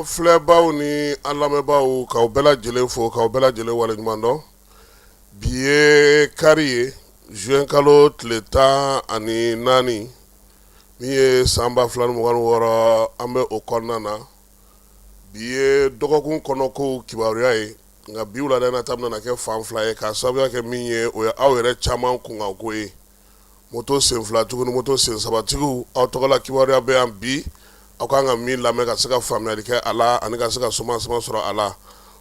filɛbaw ni an lamɛnbaaw, k'aw bɛɛ lajɛlen fo, k'aw bɛɛ lajɛlen waleɲuman dɔn. Bi ye kari ye, juin kalo tile 14, min ye san 2026, an bɛ o kɔnɔna na. Bi ye dɔgɔkun kɔnɔkow kibaruya ye, nka bi wulada in na ta bɛna kɛ fan fila ye, k'a sababuya kɛ min ye, o ye aw yɛrɛ caman kunkanko ye. Moto sen filatigiw ni moto sen sabatigiw, aw tɔgɔla kibaruya bɛ yan bi, aw kan ka min lamɛn ka se ka faamuyali kɛ a la ani ka se ka somasama sɔrɔ a la.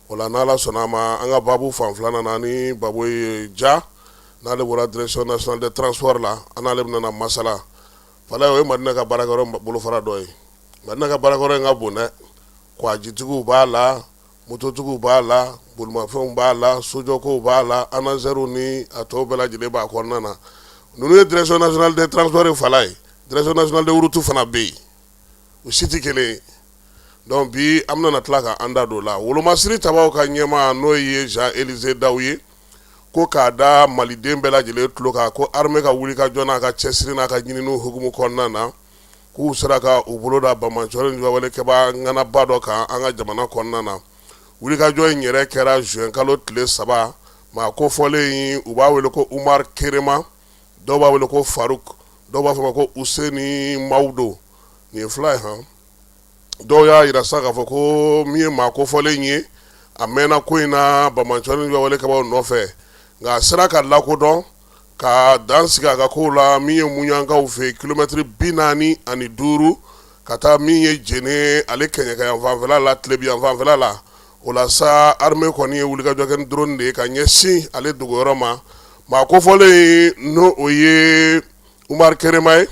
O la, n'Ala sɔnna a ma, an ka baabu fan filanan na ni Baboye Ja, n'ale bɔra Direction nationale des transports la, an n'ale bɛna masala. Falaye, o ye Madina ka baarakɛyɔrɔ bolofara dɔ ye. Madina ka baarakɛyɔrɔ in ka bon dɛ, kwajitigiw b'a la, mototigiw b'a la, bolimafɛnw b'a la, sojɔkow b'a la, anasɛriw ni a tɔw bɛɛ lajɛlen b'a kɔnɔna na. Ninnu ye Direction nationale des transports ye. Falaye, Direction nationale des routes fana bɛ yen, u si tɛ kelen ye. Donc bi an bɛna tila ka an da don o la. Wolomasiri tabaw ka ɲɛmaa, n'o ye Jean Élisée Daw ye, ko k'a da maliden bɛɛ lajɛlen tulo kan ko armée ka wuli ka jɔ n'a ka cɛsiri n'a ka ɲininiw hukumu kɔnɔna na, k'u sera ka u bolo da banbaanciwale ni juguwalekɛbaa ŋanaba dɔ kan an ka jamana kɔnɔna na. Wulikajɔ in yɛrɛ kɛra juin kalo tile 3. Maa kofɔlen in, u b'a wele ko Umar Kerema, dɔw b'a wele ko Faruk, dɔw b'a fɔ ma ko Useni Mawudo. Nin ye fila ye han. Dɔw y'a jira sa k'a fɔ ko min ye maa kofɔlen ye, a mɛnna ko in na banbaanciwale ni juguwalekɛbaaw nɔfɛ, nka a sera ka lakodɔn ka dan sigi a ka kow la min ye Muɲankaw fɛ, kilomɛtiri 45 ka taa min ye Jene ale kɛɲɛka yan fanfɛla la, tilebin yan fanfɛla la. O la sa, armée kɔni ye wulikajɔ kɛ ni drone de ye ka ɲɛsin ale dogoyɔrɔ ma. Maa kofɔlen, n'o o ye Umar Kerema ye,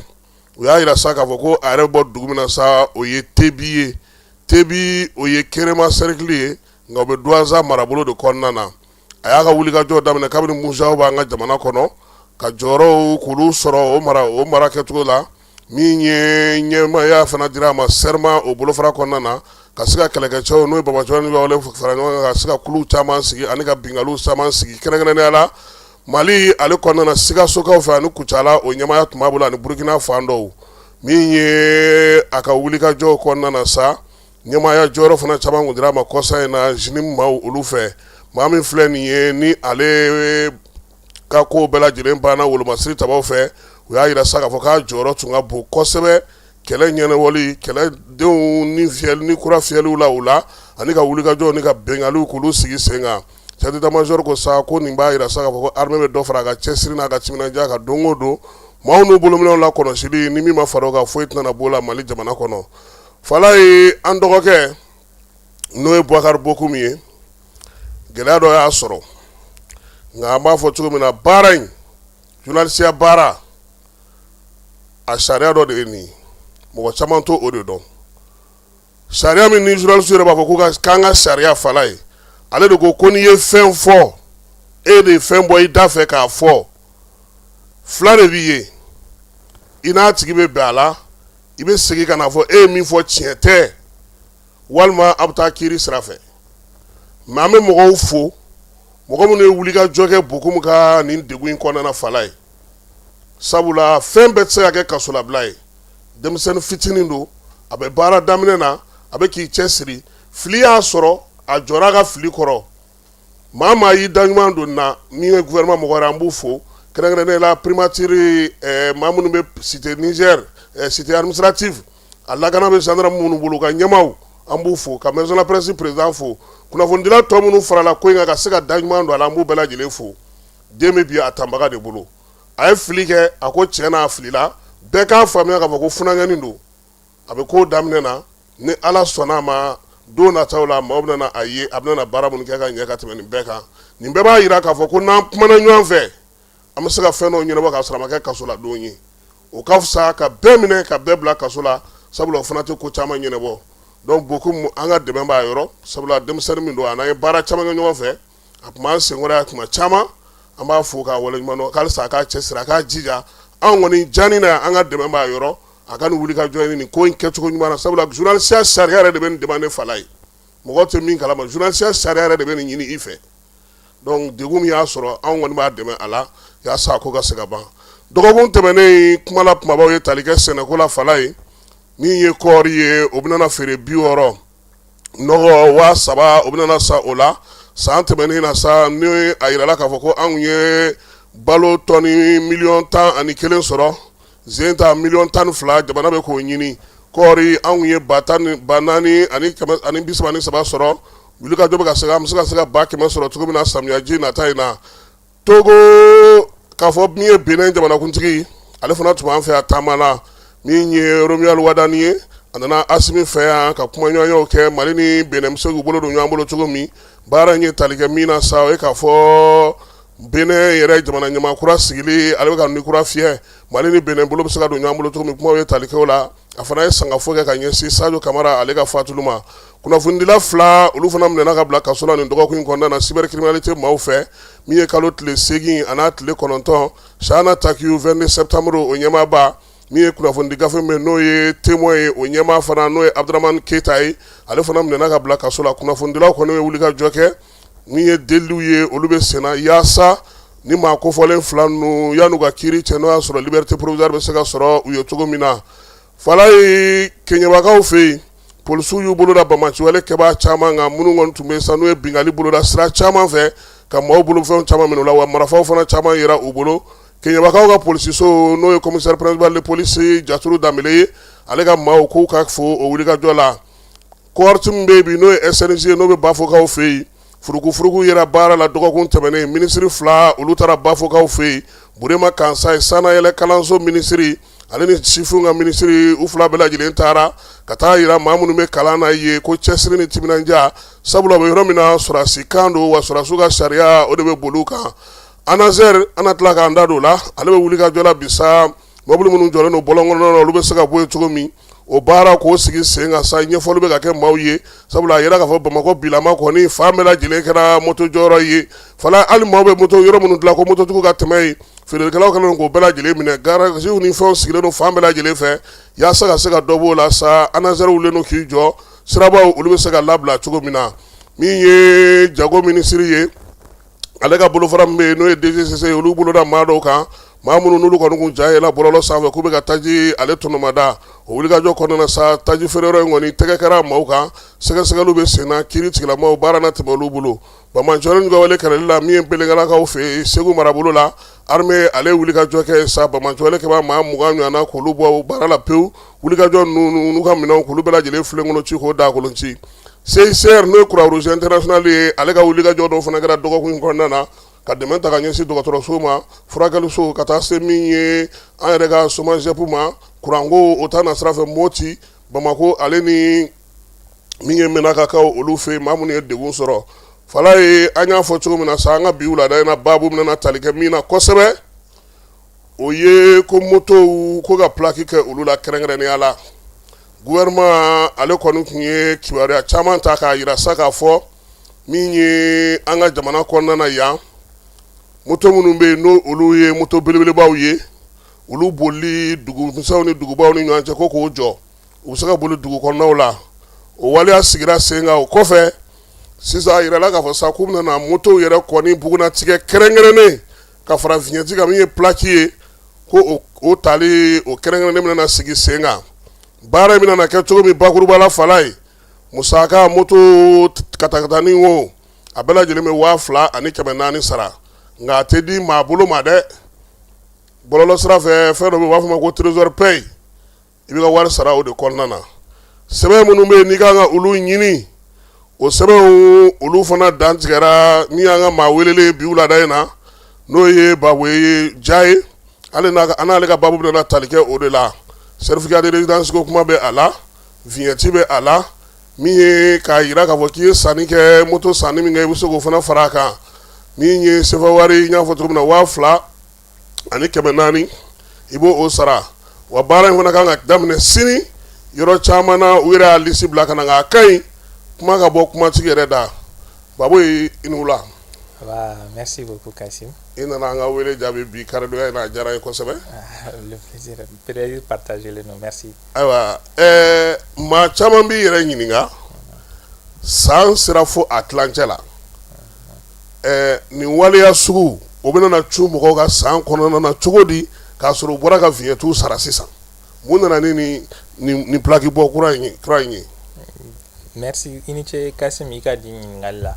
u y'a jira sa k'a fɔ ko a yɛrɛ bɔ dugu min na sa, o ye Tebi ye. Tebi, o ye Kerema cercle ye, nka o bɛ Duwanza marabolo de kɔnɔna na. A y'a ka wulikajɔ daminɛ kabini MUJAO b'an ka jamana kɔnɔ, ka jɔyɔrɔw k'olu sɔrɔ o mara kɛcogo la. Min ye ɲɛmaaya fana dira a ma SERMA, o bolofara kɔnɔna na, ka se ka kɛlɛkɛcɛw, n'o ye banbaanciw ni fara ɲɔgɔn kan, ka se ka kuluw caman sigi ani ka binkanniw caman sigi, kɛrɛnkɛrɛnnenya la Mali ale kɔnɔna na, Sikasokaw fɛ ani Kucala, o ɲɛmaaya tun b'a bolo, ani Burukina fan dɔw. Min ye a ka wulikajɔw kɔnɔna na sa, ɲɛmaaya jɔyɔrɔ fana caman kun dira a ma kɔsa in na JNIM maaw olu fɛ. Maa min filɛ nin ye, ni ale ka ko bɛɛ lajɛlen banna wolomasiri tabaw fɛ, u y'a jira sa k'a fɔ k'a jɔyɔrɔ tun ka bon kosɛbɛ kɛlɛ ɲɛnabɔli, kɛlɛdenw ni fiyɛli ni kura fiyɛliw la u la, ani ka wulikajɔw ni ka binkanniw k'olu sigi sen kan. Chef d'état-major ko sa ko nin b'a jira sa k'a fɔ ko armée bɛ dɔ fara a ka cɛsiri n'a ka timinandiya kan don o don. Maaw n'u bolominɛw la kɔlɔsili ni min ma fara o kan, foyi tɛna b'o la Mali jamana kɔnɔ. Falaye, an dɔgɔkɛ, n'o ye Boubacar Bocoum ye, gɛlɛya dɔ y'a sɔrɔ, nka an b'a fɔ cogo min na, baara in, journalisiya baara, a sariya dɔ de ye nin ye, mɔgɔ caman t'o o de dɔn. Sariya min ni journaliste yɛrɛ b'a fɔ ko k'an ka sariya, Falaye, ale de ko ko n'i ye fɛn fɔ, e de ye fɛn bɔ i da fɛ k'a fɔ, fila de b'i ye: i n'a tigi bɛ bɛn a la, i bɛ segin ka n'a fɔ e ye min fɔ tiɲɛ tɛ, walima a bɛ taa kiiri sira fɛ. Mais an bɛ mɔgɔw fo, mɔgɔ minnu ye wulikajɔ kɛ Bocoum ka nin degun in kɔnɔna na. Falaye, sabula fɛn bɛɛ tɛ se ka kɛ kasolabila ye. Denmisɛnnin fitinin don, a bɛ baara daminɛ na, a bɛ k'i cɛ siri. Fili y'a sɔrɔ, a jɔra a ka fili kɔrɔ. Maa maa y'i da ɲuman don na, min ye gouvernement mɔgɔ wɛrɛ, an b'u fo, kɛrɛnkɛrɛnnenya la primature, maa minnu bɛ cité Niger, cité administrative, a lakana bɛ gendarme minnu bolo, ka ɲɛmaaw, an b'u fo, ka maison de la presse président fo, kunnafonidila tɔ minnu farala ko in kan ka se ka da ɲuman don a la, an b'u bɛɛ lajɛlen fo. Den bɛ bi a tanbaga de bolo. A ye fili kɛ, a ko tiɲɛ n'a filila, bɛɛ k'a faamuya k'a fɔ ko funankɛnin don, a bɛ ko daminɛ na. Ni Ala sɔnna a ma, don nataw la, maaw bɛna a ye a bɛna baara minnu kɛ ka ɲɛ ka tɛmɛ nin bɛɛ kan. Nin bɛɛ b'a jira k'a fɔ ko n'an kumana ɲɔgɔn fɛ, an bɛ se ka fɛn dɔw ɲɛnabɔ k'a sɔrɔ a ma kɛ kasoladon ye. O ka fisa ka bɛɛ minɛ ka bɛɛ bila kaso la, sabula o fana tɛ ko caman ɲɛnabɔ. Donc Bocoum, an ka dɛmɛ b'a yɔrɔ, sabula denmisɛnnin min don, a n'an ye baara caman kɛ ɲɔgɔn fɛ, a tun b'an senkɔrɔ yan tuma caman. An b'a fo k'a waleɲuman dɔn. Halisa a k'a cɛsiri, a k'a jija. Anw kɔni jani na, an ka dɛmɛ b'a yɔrɔ, a ka nin wulikajɔ in, nin ko in kɛcogo ɲuman na, sabula journalisiya sariya yɛrɛ de bɛ nin demande. Falaye, mɔgɔ tɛ min kalama, journalisiya sariya yɛrɛ de bɛ nin ɲini i fɛ. Donc degun min y'a sɔrɔ, anw kɔni b'a dɛmɛ a la yaasa a ko ka se ka ban. Dɔgɔkun tɛmɛnen, kuma la kumabaw ye tali kɛ sɛnɛko la. Falaye, min ye kɔɔri ye, o bɛna feere 60. Nɔgɔ 3000 o bɛna san o la. San tɛmɛnen na sa, ni a yirala k'a fɔ ko anw ye balo tɔni miliyɔn 11 sɔrɔ, zen ta miliyɔn 12 jamana bɛ k'o ɲini. Kɔɔri, anw ye ba tan ba naani ani kɛmɛ ani bi saba ni saba sɔrɔ. Wulikajɔ bɛ ka se, an bɛ se ka 100 000 sɔrɔ cogo min na samiyaji nata in na. Togo k'a fɔ min ye Benin jamanakuntigi, ale fana tun b'an fɛ a taama la. Min ye Romuald Wadani ye, a nana Asimi fɛ yan ka kumaɲɔgɔnyaw kɛ. Mali ni Benin bɛ se k'u bolo don ɲɔgɔn bolo cogo min. Baara in ye tali kɛ min na sa, o ye k'a fɔ Benin yɛrɛ jamana ɲɛmaa kura sigili, ale bɛ ka ni kura fiyɛ. Mali ni Benin bolo bɛ se ka don ɲɔgɔn bolo cogo min, kumaw ye tali kɛ o la. A fana ye sangafo kɛ ka ɲɛsin Sadio Kamara ale ka fatuli ma. Kunnafonidila fila, olu fana minɛna ka bila kaso la nin dɔgɔkun in kɔnɔna na cybercriminalité maaw fɛ. Min ye kalo tile 8 an'a tile 9, Chahana Takiou, 22 septembre o ɲɛmaaba, min ye kunnafonidi gafe min n'o ye Témoin ye, o ɲɛmaa fana, n'o ye Abdramane Keita ye, ale fana minɛna ka bila kaso la. Kunnafonidilaw kɔni ye wulikajɔ kɛ. Min ye deliliw ye, olu bɛ senna yaasa ni maa kofɔlen fila ninnu, yan'u ka kiiri cɛ, n'o y'a sɔrɔ liberté provisoire bɛ se ka sɔrɔ u ye cogo min na. Falaye, Keɲebakaw fɛ yen, polisiw y'u bolo da banbaanciwale kɛbaa caman kan, minnu kɔni tun bɛ sa, n'u ye binkanni boloda sira caman fɛ ka maaw bolofɛnw caman minɛ u la, wa marifaw fana caman yera u bolo. Keɲebakaw ka polisiso, n'o ye commissaire principal de police Jaturu Danbele ye, ale ka maaw k'u ka fo o wulikajɔ la. Cohorte min bɛ yen bi, n'o ye SNJ ye, n'o bɛ Bafokaw fɛ yen, furukufuruku yera baara la dɔgɔkun tɛmɛnen. Minisiri fila, olu taara Bafokaw fɛ yen. Burema Kansayi, sannayɛlɛ kalanso minisiri, ale ni sifinw ka minisiri, u fila bɛɛ lajɛlen taara ka taa yira maa minnu bɛ kalan na ye ko cɛsiri ni timinandiya, sabula bɛ yɔrɔ min na, sɔrɔdasi kan don, wa sɔrɔdasiw ka sariya, o de bɛ boli u kan. ANASER, an na tila k'an da don o la, ale bɛ wulikajɔ la bi sa. Mɔbili minnu jɔlen don bɔlɔn kɔnɔna na, olu bɛ se ka bɔ yen cogo min, o baara k'o sigi sen kan sa. Ɲɛfɔli bɛ ka kɛ maaw ye, sabula a yira k'a fɔ Bamakɔ bilama kɔni fan bɛɛ lajɛlen kɛra moto jɔyɔrɔ ye. Fala, hali maaw bɛ moto yɔrɔ minnu dilan ko mototigiw ka tɛmɛ yen, feerelikɛlaw kɛlen k'o bɛɛ lajɛlen minɛ. Garaziw ni fɛnw sigilen don fan bɛɛ lajɛlen fɛ yaasa ka se ka dɔ b'o la sa. ANASER wulilen don k'i jɔ, sirabaw olu bɛ se ka labila cogo min na. Min ye jago minisiri ye, ale ka bolofara min bɛ yen, n'o ye DGCC ye, olu boloda maa dɔw kan, maa minnu n'olu kɔni kun ja yɛlɛ bɔlɔlɔ sanfɛ k'u bɛ ka taji ale tɔnɔmada. O wulikajɔ kɔnɔna sa, taji feereyɔrɔ in kɔni tɛgɛ kɛra maaw kan, sɛgɛsɛgɛliw bɛ sen na, kiiri tigilamaaw baara na tɛmɛ olu bolo. Banbaanciwale ka wale kɛlɛli la, min ye Belengalakaw fɛ yen Segu marabolo la, armée ale wulikajɔ kɛ sa, banbaanciwale kɛbaa maa 20 ɲɔgɔn na, k'olu bɔ baara la pewu. Wulikajɔ ninnu n'u ka minɛnw, k'olu bɛɛ lajɛlen filenkolon ci, k'o dakolon ci. CICR, n'o ye Croix-Rouge internationale ye, ale ka wulikajɔ dɔw fana kɛra dɔgɔkun in kɔnɔna na ka dɛmɛ ta ka ɲɛsin dɔgɔtɔrɔso ma, furakɛliso, ka taa se min ye an yɛrɛ ka SOMAGEP ma, kuranko o ta na sira fɛ Moti, Bamakɔ, ale ni min ye Menakakaw olu fɛ yen, maa minnu ye degun sɔrɔ. Falaye, an y'a fɔ cogo min na sa, an ka bi wulada in na, baabu bɛna tali kɛ min na kosɛbɛ, o ye ko motow ko ka plaque kɛ olu la kɛrɛnkɛrɛnnenya la. Gouvernement ale kɔni tun ye kibaruya caman ta k'a yira sa k'a fɔ min ye an ka jamana kɔnɔna na yan, moto minnu bɛ yen, n'o olu ye moto belebelebaw ye, olu bolili dugumisɛnw ni dugubaw ni ɲɔgɔn cɛ, ko k'o jɔ, u bɛ se ka boli dugu kɔnɔnaw la. O waleya sigira sen kan. O kɔfɛ sisan, a yirala k'a fɔ sa k'u bɛna na motow yɛrɛ kɔni bugunnatigɛ kɛrɛnkɛrɛnnen ka fara vignette kan, min ye plaque ye, ko o tali o kɛrɛnkɛrɛnnen bɛna na sigi sen kan. Baara in bɛna na kɛ cogo min, bakuruba la, Falaye, musaka, moto katakatani o, a bɛɛ lajɛlen bɛ 2400 sara, nka a tɛ di maa bolo ma dɛ. Bɔlɔlɔ sira fɛ, fɛn dɔ bɛ yen, u b'a fɔ o ma ko trésor paye, i bɛ ka wari sara o de kɔnɔna na. Sɛbɛn minnu bɛ yen n'i kan ka olu ɲini, o sɛbɛnw olu fana dantigɛra. Min y'an ka maa welelen bi wulada in na, n'o ye Baboye Ja ye, ale an n'ale ka baabu bɛna tali kɛ o de la. Certificat de résidence ko kuma bɛ a la, vignette bɛ a la, min ye k'a jira k'a fɔ k'i ye sanni kɛ, moto sanni min kɛ, i bɛ se k'o fana fara a kan. Min ye sefa wari, n y'a fɔ cogo min na, 2400, i b'o o sara. Wa baara in fana kan ka daminɛ sini yɔrɔ caman na, u yɛrɛ y'a lisi bila ka na, nka a ka ɲi kuma ka bɔ kumatigi yɛrɛ da. Baboye, i ni wula. Merci beaucoup, Kassim. I nana an ka wele jaabi bi karidonya in na, a diyara n ye kosɛbɛ. Le plaisir, plaisir partagé le non, merci. Ayiwa, maa caman b'i yɛrɛ ɲininka, san sera fo a tilancɛ la, nin waleya sugu o bɛna na cun mɔgɔw ka san kɔnɔna na cogo di, k'a sɔrɔ u bɔra ka vignette sara sisan? Mun nana ni nin plaque bɔ kura in ye? Merci, i ni ce Kasim i ka di ɲininkali la.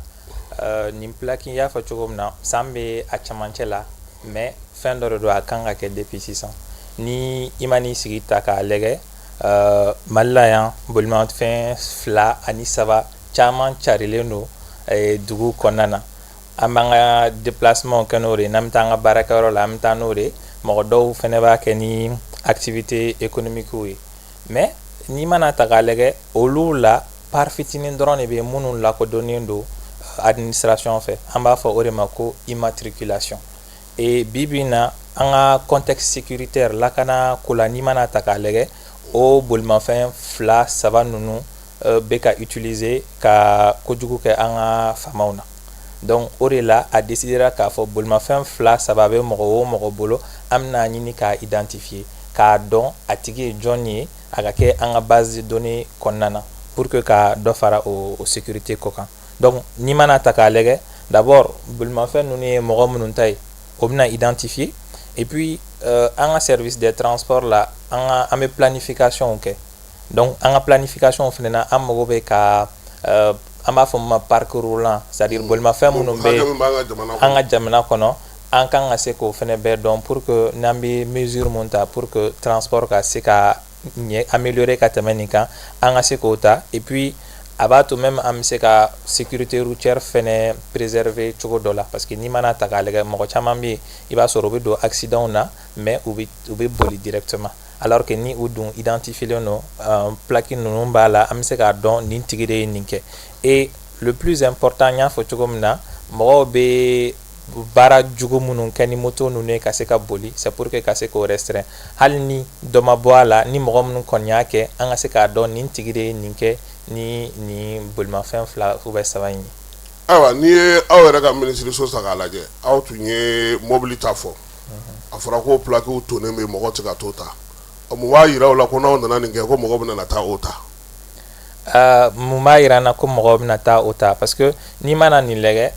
Nin plaque, i y'a fɔ cogo min na, san bɛ a camancɛ la, mais fɛn dɔ de don, a kan ka kɛ depuis sisan. Ni i ma n'i sigi ta k'a lajɛ, Mali la yan, bolimafɛn fila ani saba caman carilen don dugu kɔnɔna na. An b'an ka déplacement kɛ n'o de ye. N'an bɛ taa an ka baarakɛyɔrɔ la, an bɛ taa n'o de ye. Mɔgɔ dɔw fɛnɛ b'a kɛ ni activité économique ye. Mais n'i mana ta k'a lajɛ, olu la part fitinin dɔrɔn de bɛ minnu lakodɔnnen don administration fɛ. An b'a fɔ o de ma ko immatriculation. Et bi bi in na, an ka contexte sécuritaire, lakana ko la, n'i mana ta k'a lajɛ, o bolimafɛn fila saba ninnu bɛ ka utiliser ka kojugu kɛ an ka faamaw na. Donc o de la, a décidera k'a fɔ bolimafɛn fila saba bɛ mɔgɔ o mɔgɔ bolo, an bɛna ɲini k'a identifier, k'a dɔn a tigi ye jɔn ye, a ka kɛ an ka base de données kɔnɔna na, pour que ka dɔ fara o sécurité ko kan. Donc n'i mana ta k'a lajɛ, d'abord bolimafɛn ninnu ye mɔgɔ minnu ta ye, o bɛna identifier. Et puis an ka service des transports la, an bɛ planification kɛ. Donc an ka planification fana na, an mago bɛ ka an b'a fɔ min ma parc roulant, c'est à dire bolimafɛn minnu bɛ an ka jamana kɔnɔ, an kan ka se k'o fana bɛɛ dɔn, pour que n'an bɛ mesure mun ta pour que transport ka se ka ɲɛ, améliorer ka tɛmɛ nin kan, an ka se k'o ta. Et puis a b'a to même an bɛ se ka sécurité routière fɛnɛ préserver cogo dɔ la, parce que n'i mana ta k'a lajɛ, mɔgɔ caman bɛ yen, i b'a sɔrɔ u bɛ don accident na, mais u bɛ boli directement, alors que ni u dun identifié don, plaque ninnu b'a la, an bɛ se k'a dɔn nin tigi de ye nin kɛ. Et le plus important, n y'a fɔ cogo min na, mɔgɔw bɛ baara jugu minnu kɛ ni moto ninnu ye ka se ka boli, c'est pour que ka se k'o restreindre. Hali ni dɔ ma bɔ a la, ni mɔgɔ minnu kɔni y'a kɛ, an ka se k'a dɔn nin tigi de ye nin kɛ ni nin bolimafɛn fila ou bien saba in ye. Ayiwa, n'i ye aw yɛrɛ ka minisiriso ta k'a lajɛ, aw tun ye mobili ta fɔ, a fɔra ko plaquew tonnen bɛ, mɔgɔ tɛ ka t'o ta. Mun b'a jira aw la ko n'aw nana nin kɛ, ko mɔgɔ bɛna taa o ta? Mun b'a jira n na ko mɔgɔw bɛna taa o ta? Parce que n'i mana nin lajɛ,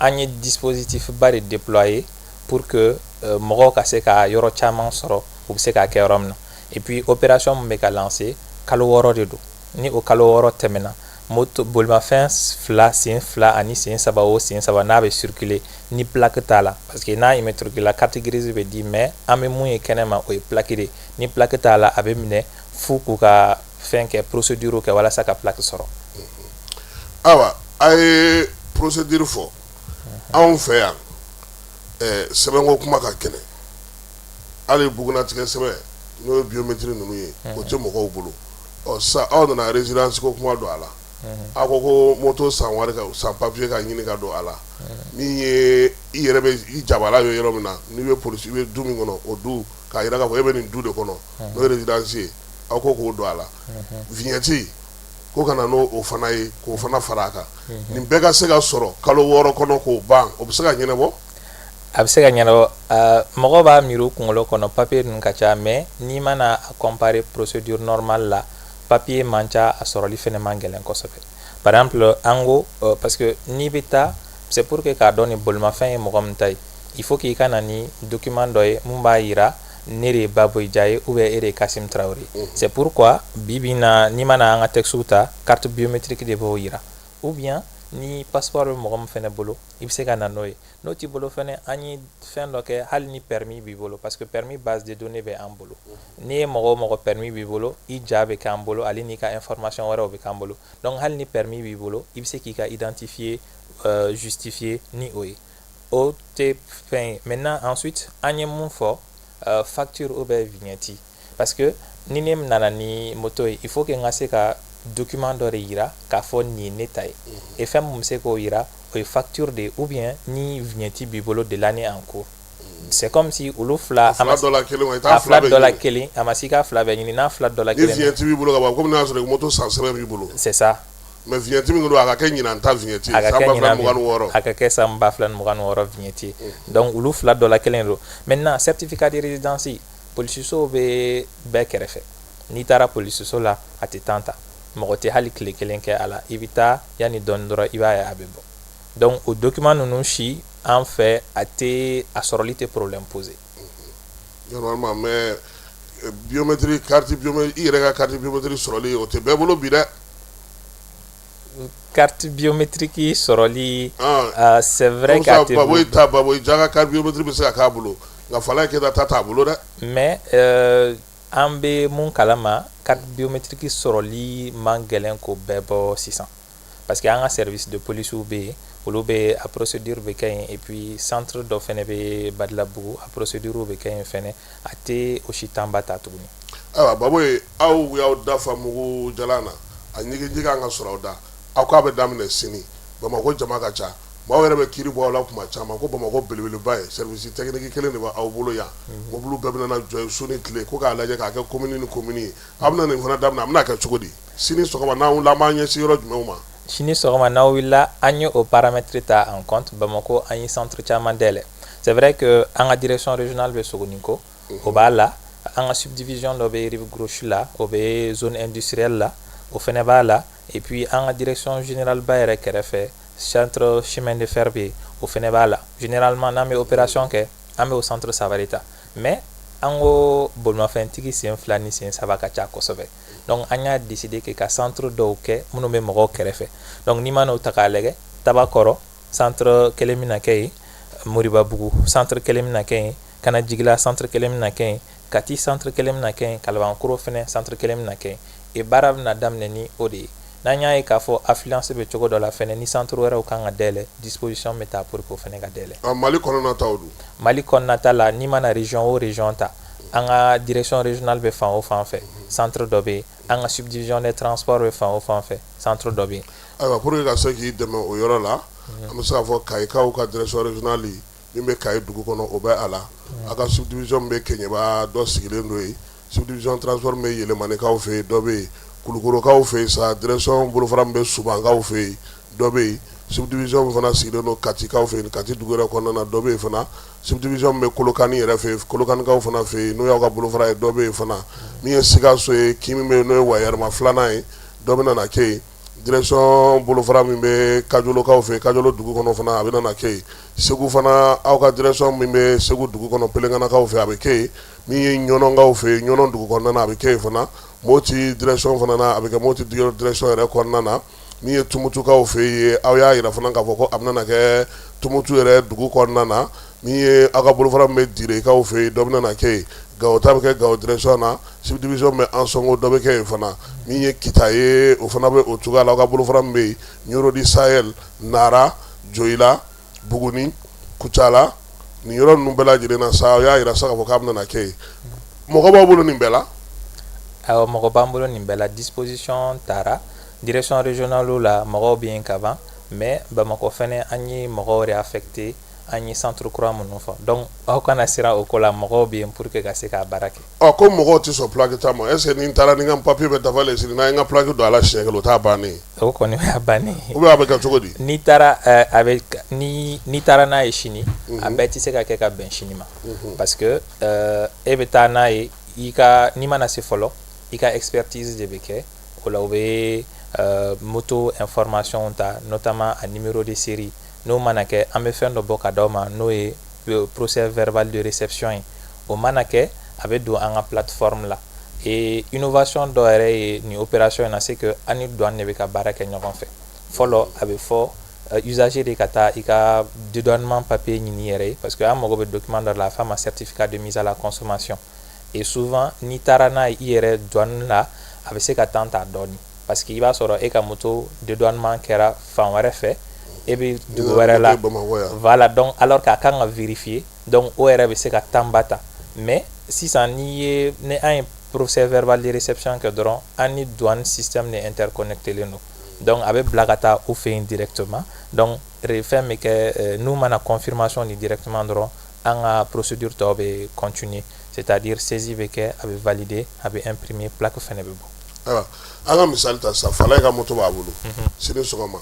an ye dispositif ba de déployer pour que mɔgɔw ka se ka yɔrɔ caman sɔrɔ, u bɛ se k'a kɛ yɔrɔ min na. Et puis opération min bɛ ka lancer, kalo 6 de don. Ni o kalo 6 tɛmɛna, moto bolimafɛn fila, sen fila ani sen saba o sen saba, n'a bɛ circuler ni plaque t'a la, parce que n'a immatriculé la, carte grise bɛ di, mais an bɛ mun ye kɛnɛ ma, o ye plaque de. Ni plaque t'a la, a bɛ minɛ f'u k'u ka fɛn kɛ, procédure kɛ walasa ka plaque sɔrɔ. Ayiwa, a ye procédure fɔ. Anw fɛ yan, sɛbɛnko kuma ka gɛlɛn. Hali bugunatigɛ sɛbɛn, n'o ye biométrie ninnu ye, o tɛ mɔgɔw bolo. Ɔ sisan, aw nana résidence ko kuma don a la. Aw ko ko moto san wari ka san papier ka ɲini ka don a la. Min ye i yɛrɛ bɛ i jabala ye yɔrɔ min na, n'i bɛ polisi, i bɛ du min kɔnɔ, o du k'a yira k'a fɔ e bɛ nin du de kɔnɔ, n'o ye résidence ye, aw ko k'o don a la. Vignette ko ka na n'o o fana ye, k'o fana fara a kan. Nin bɛɛ ka se ka sɔrɔ kalo 6 kɔnɔ k'o ban, o bɛ se ka ɲɛnabɔ? A bɛ se ka ɲɛnabɔ. Mɔgɔw b'a miiri u kunkolo kɔnɔ papier ninnu ka ca, mais n'i mana a comparer procédure normale la, papier man ca, a sɔrɔli fɛnɛ man gɛlɛn kosɛbɛ. Par exemple, an ko parce que n'i bɛ taa, c'est pour que k'a dɔn ni bolimafɛn ye mɔgɔ min ta ye, il faut k'i ka na ni document dɔ ye mun b'a yira ne de ye Baboye ye ou bien e de ye Kasim Traoré ye. C'est pourquoi bi bi in na, n'i mana an ka texte ta, carte biométrique de b'o yira, ou bien ni passeport bɛ mɔgɔ min fɛnɛ bolo, i bɛ se ka na n'o ye. N'o t'i bolo fɛnɛ, an ye fɛn dɔ kɛ, hali ni permis b'i bolo, parce que permis base de données bɛ an bolo. N'i ye mɔgɔ o mɔgɔ permis b'i bolo, i ja bɛ k'an bolo, ale n'i ka information wɛrɛw bɛ k'an bolo. Donc hali ni permis b'i bolo, i bɛ se k'i ka identifier justifier ni o ye, o tɛ fɛn ye. Maintenant, ensuite, an ye mun fɔ? Facture ou bien vignette, parce que ni ne nana ni moto ye, il faut que n ka se ka document dɔ de yira k'a fɔ nin ye ne ta ye. Et fɛn mun bɛ se k'o yira, o ye facture de ye, ou bien ni vignette b'i bolo de l'année en cours. C'est comme si olu fila a fila dɔ la kelen wa, i t'a a fila fila dɔ la bɛɛ ɲini. Kelen a ma se, k'a fila bɛɛ ɲini. N'a fila dɔ la ni kelen, vignette b'i bolo ka ban, komi n'a y'a sɔrɔ moto san sɛbɛn b'i bolo. C'est ça. Mais vignette min don, a ka kɛ ɲinan ta vignette ye, A ka san kɛ 2026. A ka kɛ san 2026 vignette ye. Donc olu fila dɔ la kelen don. Maintenant, certificat de résidence, polisisow bɛ bɛɛ kɛrɛfɛ. N'i taara polisiso la, a tɛ temps ta, mɔgɔ tɛ hali tile kelen kɛ a la. I bɛ taa, yanni dɔɔni dɔrɔn, i b'a ye a bɛ bɔ. Donc o document ninnu si, an fɛ, a tɛ, a sɔrɔli tɛ problème poser. Normalement, mais biométrie, carte biométrie, i yɛrɛ ka carte biométrie sɔrɔli, o tɛ bɛɛ bolo bi dɛ. Carte biométrique sɔrɔli, c'est vrai. K'a tɛ Baboye ta, Baboye Dia ka carte biométrique bɛ se ka k'a bolo, nka Falaye Keita ta t'a bolo dɛ. Mais an bɛ mun kalama, carte biométrique sɔrɔli man gɛlɛn k'o bɛɛ bɔ sisan, parce que an ka service de police bɛ yen, olu bɛ a procédure bɛ kɛ yen. Et puis centre dɔ fɛnɛ bɛ Badilabugu, a procédure bɛ kɛ yen fɛnɛ, a tɛ o si temps ba ta tuguni. Ayiwa Baboye, aw y'aw da fa mugu jalan na, a ɲigiji kan ka sɔrɔ aw da. Aw k'a bɛ daminɛ sini. Bamakɔ jama ka ca, maaw yɛrɛ bɛ kiiri bɔ aw la kuma caman ko Bamakɔ belebeleba ye, service technique kelen de b'aw bolo yan, mobili bɛɛ bɛna jɔ yen su ni tile, ko k'a lajɛ k'a kɛ commune ni commune ye. Aw bɛna nin fana daminɛ, a bɛna kɛ cogo di? Sini sɔgɔma n'an wulila, an b'an ɲɛsin yɔrɔ jumɛnw ma? Sini sɔgɔma n'aw wulila, an ye o paramètre ta en compte. Bamakɔ, an ye centre caman dayɛlɛ. C'est vrai que an ka direction régionale bɛ Sogoniko, o b'a la. An ka subdivision dɔ bɛ rive gauche la, o bɛ zone industrielle la, o fɛnɛ b'a la. Et puis an ka direction générale ba yɛrɛ kɛrɛfɛ, centre chemin de fer bɛ yen, o fɛnɛ b'a la. Généralement, n'an bɛ opération kɛ, an bɛ o centre saba de ta. Mais an ko bolimafɛntigi sen fila ni sen saba ka ca kosɛbɛ, donc an y'a décider que ka centre dɔw kɛ minnu bɛ mɔgɔw kɛrɛfɛ. Donc n'i ma n'o ta k'a lajɛ, Tabakɔrɔ centre kelen bɛna kɛ yen, Moribabugu centre kelen bɛna kɛ yen, Kanajigila centre kelen bɛna kɛ yen, Kati centre kelen bɛna kɛ yen, Kalabankɔrɔ fɛnɛ centre kelen bɛna kɛ yen. Et baara bɛna daminɛ ni o de ye. N'an y'a ye k'a fɔ affluence bɛ cogo dɔ la fɛnɛ, ni centre wɛrɛw kan ka dayɛlɛ, disposition bɛ ta pour que o fɛnɛ ka dayɛlɛ. Mali kɔnɔna taw dun? Mali kɔnɔna ta la, n'i mana région o région ta, an ka direction régionale bɛ fan o fan fɛ, centre dɔ bɛ yen. An ka subdivision des transports bɛ fan o fan fɛ, centre dɔ bɛ yen. Ayiwa, pour que ka se k'i dɛmɛ o yɔrɔ la, an bɛ se k'a fɔ Kayikaw ka direction régionale min bɛ Kayi dugu kɔnɔ, o bɛ a la. A ka subdivision bɛ Keɲeba, dɔ sigilen don yen. Subdivision transport bɛ Yɛlɛmanikaw fɛ yen, dɔ bɛ yen. Kulukorokaw fɛ yen sa, direction bolofara min bɛ Subankaw fɛ yen, dɔ bɛ yen. Subdivision min fana sigilen don Katikaw fɛ yen, Kati dugu yɛrɛ kɔnɔna na, dɔ bɛ yen fana. Subdivision min bɛ Kolokani yɛrɛ fɛ yen, Kolokanikaw fana fɛ yen, n'o y'aw ka bolofara ye, dɔ bɛ yen fana. Min ye Sikaso ye, kin min bɛ yen n'o ye Wayɛrɛma filanan ye, dɔ bɛ na kɛ yen. Direction bolofara min bɛ Kajolokaw fɛ yen, Kajolo dugu kɔnɔ fana, a bɛ na kɛ yen. Segu fana, aw ka direction min bɛ Segu dugu kɔnɔ, Pelenkanakaw fɛ, a bɛ kɛ yen. Min ye Ɲɔnɔnkaw fɛ yen, Ɲɔnɔ dugu kɔnɔna na, a bɛ kɛ yen fana. Moti direction fana na, a bɛ kɛ Moti direction yɛrɛ kɔnɔna na. Min ye Tumutukaw fɛ yen, aw y'a yira fana k'a fɔ ko a bɛna kɛ Tumutu yɛrɛ dugu kɔnɔna na. Min ye aw ka bolofara min bɛ Direkaw fɛ yen, dɔ bɛna na kɛ yen. Gawo ta bɛ kɛ Gawo direction na, subdivision bɛ Ansɔngo, dɔ bɛ kɛ yen fana. Min ye Kita ye, o fana bɛ o cogoya la. Aw ka bolofara min bɛ yen, Ɲoro du Sahel, Nara, Joyila, Buguni, Kucala, nin yɔrɔ ninnu bɛɛ lajɛlen na sa, aw y'a yira sa k'a fɔ k'a bɛna kɛ yen. Mɔgɔ b'aw bolo nin bɛɛ la? Awɔ, mɔgɔ b'an bolo nin bɛɛ la. Disposition taara direction régionale la, mɔgɔw bɛ yen ka ban. Mais Bamakɔ fɛnɛ, an ye mɔgɔw réaffecté, an ye centre kura minnu fɔ. Donc aw kana siran o ko la, mɔgɔw bɛ yen pour que ka se k'a baara kɛ. Ɔ, ko mɔgɔw tɛ sɔn plaque ta ma. Est ce que ni n taara ni n ka papier bɛɛ dafalen sini, n'a ye n ka plaque don a la siɲɛ kelen, o t'a bannen ye? O kɔni y'a bannen ye. Ou bien a bɛ kɛ cogo di? N'i taara a bɛ ni n'i taara n'a ye sini, a bɛɛ tɛ se ka kɛ ka bɛn sini ma, parce que e bɛ taa n'a ye, i ka n'i mana se fɔlɔ, i ka expertise de bɛ kɛ. O la, u bɛ moto information ta, notamment a numéro de série. N'o mana kɛ, an bɛ fɛn dɔ bɔ ka d'aw ma, n'o ye procès verbal de réception ye. O mana kɛ, a bɛ don an ka plateforme la. Et innovation dɔ yɛrɛ ye nin opération in na, c'est que an ni douane de bɛ ka baara kɛ ɲɔgɔn fɛ. Fɔlɔ, a bɛ fɔ usager de ka taa i ka dédouanement papier ɲini i yɛrɛ ye, parce que an mago bɛ document dɔ la, a f'a ma certificat de mise à la consommation. Et souvent, n'i taara n'a ye i yɛrɛ douane la, a bɛ se ka temps ta dɔɔni, parce que i b'a sɔrɔ e ka moto dédouanement kɛra fan wɛrɛ fɛ, e bɛ dugu wɛrɛ la. Voilà, donc alors k'a kan ka vérifier, donc o yɛrɛ bɛ se ka temps ba ta. Mais sisan, n'i ye ni an ye procès verbal de réception kɛ dɔrɔn, an ni douane système de interconnecté len don, donc a bɛ bila ka taa u fɛ yen directement. Donc fɛn bɛ kɛ, n'u mana confirmation di directement dɔrɔn, an ka procédure tɔw bɛ continuer, c'est-à-dire saisie bɛ kɛ, a bɛ valider, a bɛ imprimer, plaque fɛnɛ bɛ bɔ. Ayiwa, an ka misali ta sisan. Falaye ka moto b'a bolo, sini sɔgɔma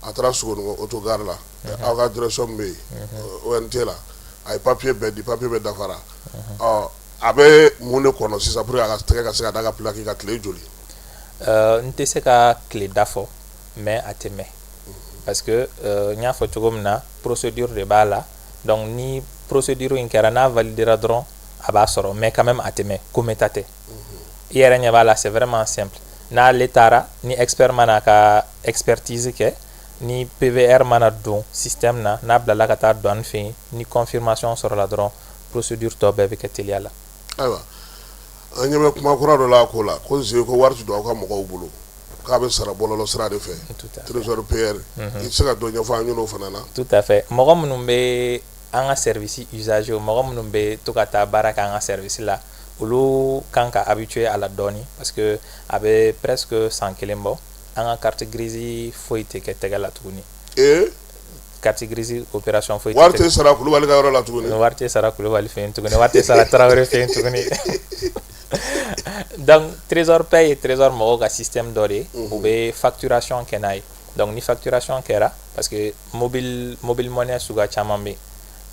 a taara Sogonikɔ autogare la, aw ka direction bɛ yen, ONT la, a ye papier bɛɛ di, papier bɛɛ dafara. Ɔ, a bɛ mun de kɔnɔ sisan pour que a ka tɛgɛ ka se ka da ka plaque ka? Tile joli? N tɛ se ka tile da fɔ, mais a tɛ mɛn, parce que n y'a fɔ cogo min na, procédure de b'a la. Donc ni procédure in kɛra, n'a validera dɔrɔn, a b'a sɔrɔ. Mais quand même, a tɛ mɛn, komi ta tɛ, i yɛrɛ ɲɛ b'a la, c'est vraiment simple. N'ale taara ni expert mana ka expertise kɛ, ni PVR mana don système na, n'a bilala ka taa douane fɛ yen, ni confirmation sɔrɔla dɔrɔn, procédure tɔ bɛɛ bɛ kɛ teliya la. Ayiwa, an ɲɛ bɛ kuma kura dɔ la a ko la, ko ze ko wari tɛ don aw ka mɔgɔw bolo, k'a bɛ sara bɔlɔlɔ sira de fɛ, Trésor PR. I tɛ se ka dɔ ɲɛfɔ an ɲɛna o fana na? Tout à fait. Mɔgɔ minnu bɛ an ka service usager, mɔgɔ minnu bɛ to ka taa baara kɛ an ka service la, olu kan ka habitué a la dɔɔni, parce que a bɛ presque san kelen bɔ, an ka carte grise foyi tɛ kɛ tɛgɛ la tuguni. Carte grise opération foyi. Wari tɛ sara Kulubali ka yɔrɔ la tuguni? Wari tɛ sara Kulubali fɛ yen tuguni, wari tɛ sara Tarawele fɛ yen tuguni. Donc Trésor Pay ye Trésor mɔgɔw ka système dɔ de ye, u bɛ facturation kɛ n'a ye. Donc ni facturation kɛra, parce que mobile money suguya caman bɛ yen,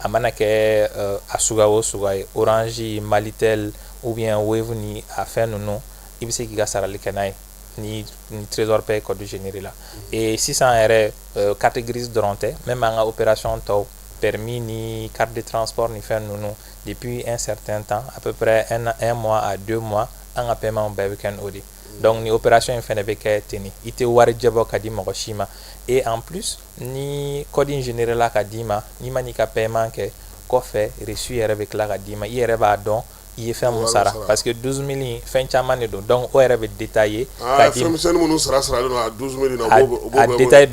a mana kɛ a suguya o suguya ye, Orange, Malitel ou bien Wave ni a fɛn ninnu, i bɛ se k'i ka sarali kɛ n'a ye ni Trésor Pay code généré la. Et sisan yɛrɛ, carte grise dɔrɔn tɛ, même an ka opération tɔw, permis ni carte de transport ni fɛn ninnu, depuis un certain temps, à peu près un mois à 2 mois, an ka paiement bɛɛ bɛ kɛ n'o de. Donc ni opération in fɛnɛ bɛ kɛ ten, i tɛ warijɛ bɔ ka di mɔgɔ si ma. Et en plus, ni code in généré la ka d'i ma, n'i ma n'i ka paiement kɛ kɔfɛ, reçu yɛrɛ bɛ tila ka d'i ma, i yɛrɛ b'a dɔn i ye fɛn mun sara, parce que 12 000 fɛn caman de don. Donc o yɛrɛ bɛ détaillé ka di. Fɛn misɛnnin minnu sara saralen don a 12 000 na, o b'o a détail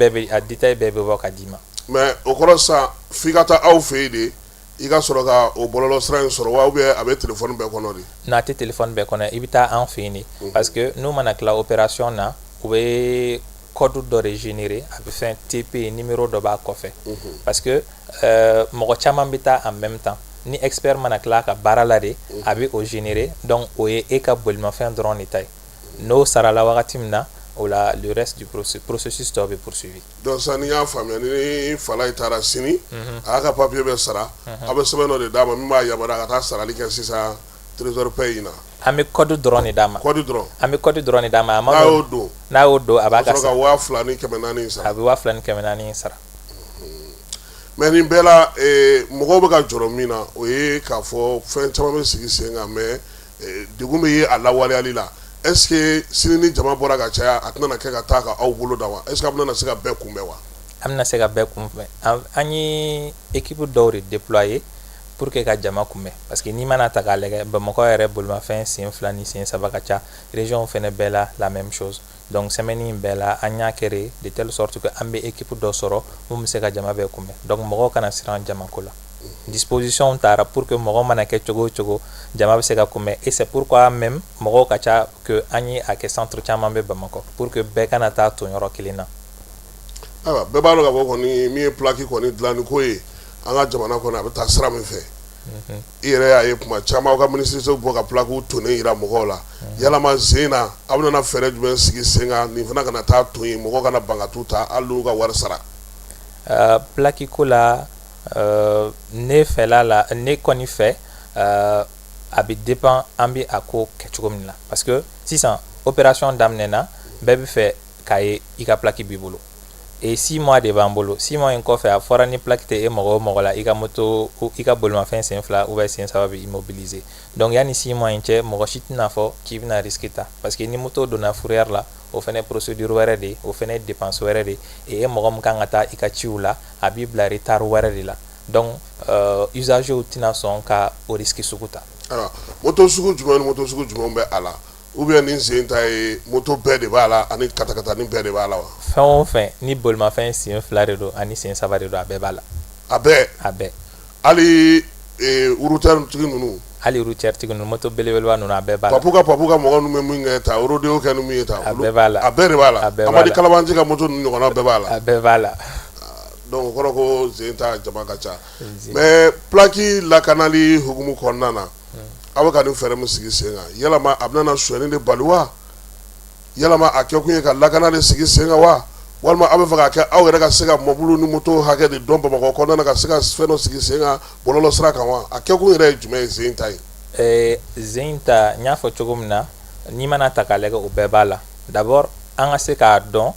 bɛɛ bɛ bɔ ka d'i ma. Mais o kɔrɔ sisan, f'i ka taa aw fɛ yen de i ka sɔrɔ ka o bɔlɔlɔ sira in sɔrɔ wa, ou bien a bɛ téléphone bɛɛ kɔnɔ de? Non, a tɛ téléphone bɛɛ kɔnɔ, i bɛ taa an fɛ yen de, parce que n'u mana tila opération na, u bɛ code dɔ de générer, a bɛ fɛn TP numéro dɔ b'a kɔfɛ, parce que mɔgɔ caman bɛ taa en même temps. Ni expert mana tila a ka baara la de, a bɛ o générer. Donc o ye e ka bolimafɛn dɔrɔn de ta ye. N'o sarala wagati min na, o la le reste du processus tɔ bɛ poursuivi. Donc sisan, ni y'a faamuya, ni Falaye taara sini, a y'a ka papier bɛɛ sara, a bɛ sɛbɛn dɔ de d'a ma min b'a yamaruya ka taa sarali kɛ sisan Trésor Pay in na? An bɛ code dɔrɔn de d'a ma. Code dɔrɔn? An bɛ code dɔrɔn de d'a ma. A ma n'a y'o don, n'a y'o don, a b'a ka sɔrɔ ka 2400 sara. A bɛ 2400 sara. Mais nin bɛɛ la, mɔgɔw bɛ ka jɔrɔ min na, o ye k'a fɔ fɛn caman bɛ sigi sen kan, mais degun bɛ ye a lawaleyali la. Est ce que sini ni jama bɔra ka caya, a tɛna kɛ ka taa ka aw bolo da wa? Est ce que a bɛna se ka bɛɛ kunbɛn wa? An bɛna se ka bɛɛ kunbɛn. An ye équipe dɔw de déployer pour que ka jama kunbɛn, parce que n'i mana ta k'a lajɛ, Bamakɔ yɛrɛ bolimafɛn sen fila ni sen saba ka ca, région fɛnɛ bɛɛ la, la même chose. Donc semaine in bɛɛ la, an y'a kɛ de telle sorte que an bɛ équipe dɔ sɔrɔ mun bɛ se ka jama bɛɛ kunbɛn. Donc mɔgɔw kana siran jamako la, disposition taara pour que mɔgɔ mana kɛ cogo o cogo, jama bɛ se ka kunbɛn. Et c'est pourquoi même mɔgɔw ka ca que an ye a kɛ centre caman bɛ Bamakɔ, pour que bɛɛ kana taa ton yɔrɔ kelen na. Ayiwa, bɛɛ b'a dɔn k'a fɔ kɔni, min ye plaque kɔni dilanni ko ye an ka jamana kɔnɔ, a bɛ taa sira min fɛ, i yɛrɛ y'a ye kuma caman, aw ka minisiriso bɔ ka plaque tonnen yira mɔgɔw la. Yalama sen na, aw bɛna fɛɛrɛ jumɛn sigi sen kan nin fana kana taa ton yen, mɔgɔw kana ban ka t'u ta hali n'u ka wari sara? Plaque ko la, ne fɛla la, ne kɔni fɛ, a bɛ dépend an bɛ a ko kɛ cogo min na, parce que sisan opération daminɛna, bɛɛ bɛ fɛ k'a ye i ka plaque b'i bolo. Et 6 mois de b'an bolo. 6 mois in kɔfɛ, a fɔra ni plaque tɛ e mɔgɔ o mɔgɔ la, i ka moto, i ka bolimafɛn sen fila ou bien sen saba bɛ immobiliser. Donc yanni 6 mois in cɛ, mɔgɔ si tɛna fɔ k'i bɛna risque ta, parce que ni moto donna fourrière la, o fɛnɛ procédure wɛrɛ de ye, o fɛnɛ dépense wɛrɛ de ye. E mɔgɔ min kan ka taa i ka ciw la, a b'i bila retard wɛrɛ de la. Donc usagers tɛna sɔn ka o risque sugu ta. Ayiwa, moto sugu jumɛn ni moto sugu jumɛn bɛ a la? Ou bien nin sen ta ye, moto bɛɛ de b'a la ani katakatani bɛɛ de b'a la wa? Fɛn o fɛn ni bolimafɛn sen fila de don ani sen saba de don, a bɛɛ b'a la. A bɛɛ? A bɛɛ. Hali routière tigi ninnu? Hali routière tigi ninnu, moto belebeleba ninnu, a bɛɛ b'a la. Papu ka mɔgɔ ninnu bɛ min kɛ ta, rodéo kɛ ni min ye ta? A bɛɛ b'a la. A bɛɛ de b'a la? A bɛɛ b'a la. Amadi Kalabanci ka moto ninnu ɲɔgɔnna bɛɛ b'a la? A bɛɛ b'a la. Donc o kɔrɔ ko sen ta jama ka ca. Mais plaque lakanali hukumu kɔnɔna na, aw bɛ ka nin fɛɛrɛ min sigi sen kan, yalama a bɛna sonyɛni de bali wa? Yalama a kɛ kun ye ka lakana de sigi sen kan wa? Walima aw bɛ fɛ k'a kɛ aw yɛrɛ ka se ka mɔbili ni moto hakɛ de dɔn Bamakɔ kɔnɔna na, ka se ka fɛn dɔ sigi sen kan bɔlɔlɔ sira kan wa? A kɛkun yɛrɛ ye jumɛn ye sen ta ye? Zen ta, n y'a fɔ cogo min na, n'i mana ta k'a lajɛ, o bɛɛ b'a la. D'abord, an ka se k'a dɔn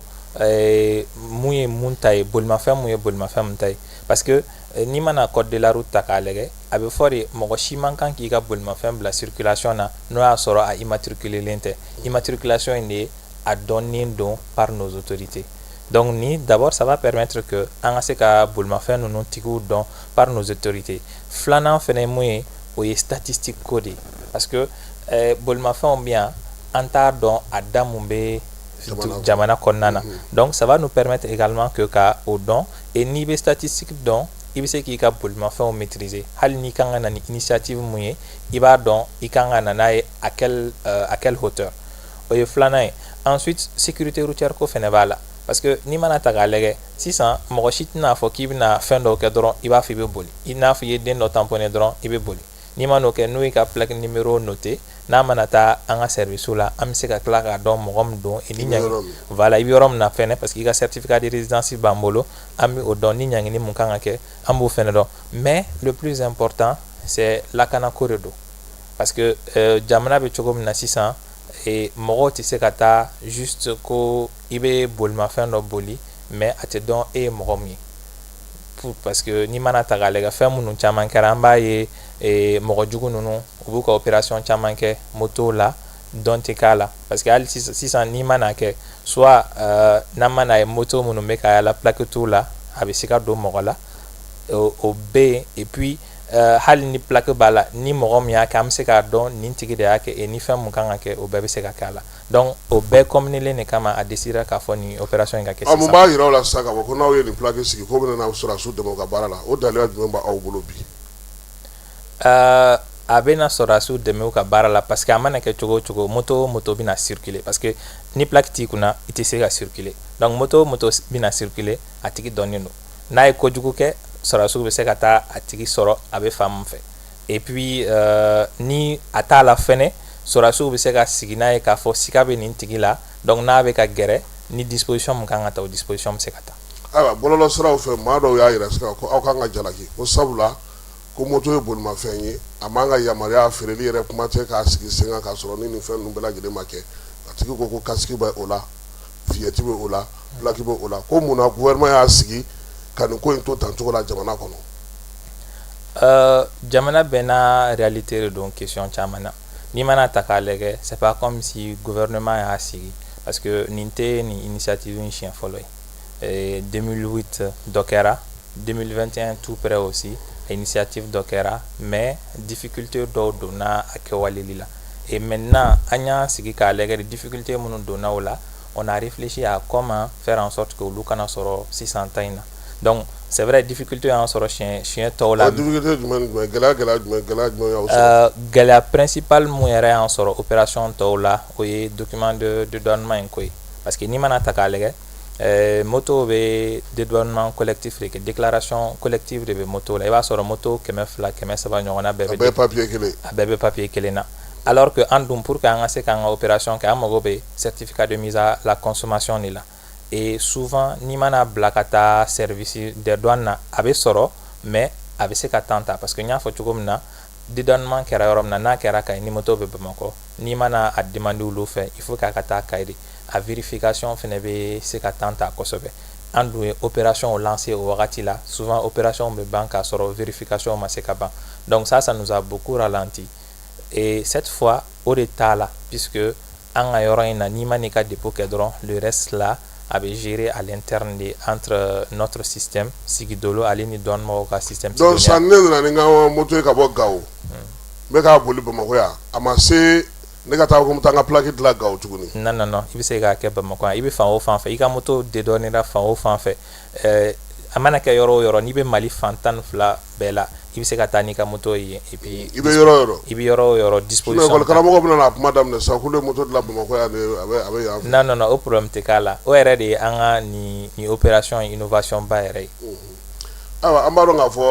mun ye mun ta ye, bolimafɛn mun ye bolimafɛn mun ta ye, parce que n'i mana code de la route ta k'a lajɛ, a bɛ fɔ de mɔgɔ si man kan k'i ka bolimafɛn bila circulation na n'o y'a sɔrɔ a immatriculé len tɛ. Immatriculation in de ye a dɔnnen don par nos autorités. Donc ni d'abord, ça va permettre que an ka se ka bolimafɛn ninnu tigiw dɔn par nos autorités. Filanan fɛnɛ ye mun ye? O ye statistique ko de ye, parce que bolimafɛnw bɛ yan, an t'a dɔn a da mun bɛ jamana kɔnɔna na. Donc ça va nous permettre également que ka o dɔn. Et n'i bɛ statistique dɔn, i bɛ se k'i ka bolimafɛnw maîtriser. Hali n'i kan ka na ni initiative mun ye, i b'a dɔn i kan ka na n'a ye à quelle hauteur. O ye filanan ye. Ensuite, sécurité routière ko fɛnɛ b'a la, parce que n'i mana ta k'a lajɛ sisan, mɔgɔ si tɛna fɔ k'i bɛna fɛn dɔw kɛ dɔrɔn, i b'a fɔ i bɛ boli. I n'a fɔ i ye den dɔ tamponner dɔrɔn, i bɛ boli. N'i ma n'o kɛ, n'u y'i ka plaque numéro noté, n'a mana taa an ka service la, an bɛ se ka tila k'a dɔn mɔgɔ min don ni ɲangi. Voilà, i bɛ yɔrɔ min na fɛnɛ, parce que i ka certificat de résidence b'an bolo, an bɛ o dɔn. Ni ɲangini mun kan ka kɛ, an b'o fɛnɛ dɔn. Mais le plus important, c'est lakanako de don, parce que jamana bɛ cogo min na sisan, mɔgɔw tɛ se ka taa juste ko i bɛ bolimafɛn dɔ boli, mais a tɛ dɔn e ye mɔgɔ min ye, parce que n'i mana ta k'a lajɛ, fɛn minnu caman kɛra, an b'a ye mɔgɔ jugu ninnu, u b'u ka opération caman kɛ moto la, dɔn tɛ k'a la. Parce que hali sisan, n'i mana kɛ, soit n'an mana ye moto minnu bɛ ka yala, plaque t'u la, a bɛ se ka don mɔgɔ la, o bɛ yen. Et puis hali ni plaque b'a la, ni mɔgɔ min y'a kɛ, an bɛ se k'a dɔn nin tigi de y'a kɛ. Et ni fɛn mun kan ka kɛ, o bɛɛ bɛ se ka kɛ a la. Donc o bɛɛ combinélen de kama, a décidé k'a fɔ nin opération in ka kɛ. Sisan, mun b'a jira aw la sisan k'a fɔ ko n'aw ye nin plaque sigi, k'o bɛna sɔrɔdasiw dɛmɛ u ka baara la? O daliya jumɛn b'aw bolo bi? A bɛna sɔrɔdasiw dɛmɛ u ka baara la, parce que a mana kɛ cogo o cogo, moto o moto bɛna circuler, parce que ni plaque t'i kunna, i tɛ se ka circuler. Donc moto o moto bɛna circuler, a tigi dɔnnen don. N'a ye kojugu kɛ, sɔrɔdasiw bɛ se ka taa a tigi sɔrɔ a bɛ fan min fɛ. Et puis ni a t'a la fɛnɛ, sɔrɔdasiw bɛ se ka sigi n'a ye k'a fɔ siga bɛ nin tigi la. Donc n'a bɛ ka gɛrɛ, ni disposition min kan ka ta, o disposition bɛ se ka ta. Ayiwa, bɔlɔlɔsiraw fɛ, maa dɔw y'a jira sisan ko aw kan ka jalaki, ko sabula ko moto ye bolimafɛn ye, a man ka yamaruya feereli yɛrɛ, kuma tɛ k'a sigi sen kan k'a sɔrɔ ni nin fɛn ninnu bɛɛ lajɛlen ma kɛ. A tigi ko ko casque bɛ o la, vignette bɛ o la, plaque bɛ o la, ko munna gouvernement y'a sigi ka nin ko in to tan cogo la jamana kɔnɔ? Jamana bɛɛ n'a réalité de don question caman na. N'i mana ta k'a lajɛ, c'est pas comme si gouvernement y'a sigi, parce que nin tɛ nin initiative in siɲɛ fɔlɔ ye. 2008 dɔ kɛra, 2021 tout près aussi, initiative dɔ kɛra, mais difficulté dɔw donna a kɛwaleli la. Et maintenant, an y'an sigi k'a lajɛ difficulté minnu donna o la, on a réfléchi à comment faire en sorte que olu kana sɔrɔ sisan ta in na. Donc c'est vrai, difficulté y'an sɔrɔ siɲɛ tɔw la. Difficulté jumɛn jumɛn? Gɛlɛya jumɛn y'aw sɔrɔ? Gɛlɛya principal mun yɛrɛ y'an sɔrɔ opération tɔw la, o ye document de dédouanement in ko ye, parce que n'i mana ta k'a lajɛ, moto bɛ dédouanement collectif de kɛ, déclaration collective de bɛ moto la. I b'a sɔrɔ moto 200, 300 ɲɔgɔnna bɛɛ bɛ, a bɛɛ papier kelen. A bɛɛ bɛ papier kelen na, alors que an dun, pour que an ka se k'an ka opération kɛ, an mago bɛ certificat de mise à la consommation de la. Et souvent, n'i mana bila ka taa service des douanes na, a bɛ sɔrɔ, mais a bɛ se ka temps ta, parce que n y'a fɔ cogo min na, dédouanement kɛra yɔrɔ min na, n'a kɛra Kayi, ni moto bɛ Bamakɔ, n'i mana a demander olu fɛ, il faut k'a ka taa Kayi de. A vérification fɛnɛ bɛ se ka temps ta kosɛbɛ. An dun ye opération lancé o wagati la, souvent opération bɛ ban k'a sɔrɔ vérification ma se ka ban. Donc ça nous a beaucoup ralenti. Et cette fois, o de t'a la, puisque an ka yɔrɔ in na, n'i ma n'i ka dépôt kɛ dɔrɔn, le reste là, a bɛ gérer à l'interne de entre notre système Sigidolo ale ni douane mɔgɔw ka système. Donc sisan, ne nana ni n ka moto ye ka bɔ Gawo, n bɛ k'a boli Bamakɔ yan, a ma se ne ka taa ko n bɛ taa n ka plaque dilan Gawo tuguni? Non, non, non, i bɛ se k'a kɛ Bamakɔ yan. I bɛ fan o fan fɛ, i ka moto dédouaner fan o fan fɛ, a mana kɛ yɔrɔ o yɔrɔ, n'i bɛ Mali fan 12 bɛɛ la, i bɛ se ka taa n'i ka moto ye et puis I bɛ yɔrɔ o yɔrɔ. I bɛ yɔrɔ o yɔrɔ, disposition. Sinon karamɔgɔ bɛna na kuma daminɛ sisan k'olu ye moto dilan Bamakɔ yan de, a bɛ yan fɛ. Non, non, non, o problème tɛ k'a la. O yɛrɛ de ye an ka nin opération innovation ba yɛrɛ ye. Ayiwa, an b'a dɔn k'a fɔ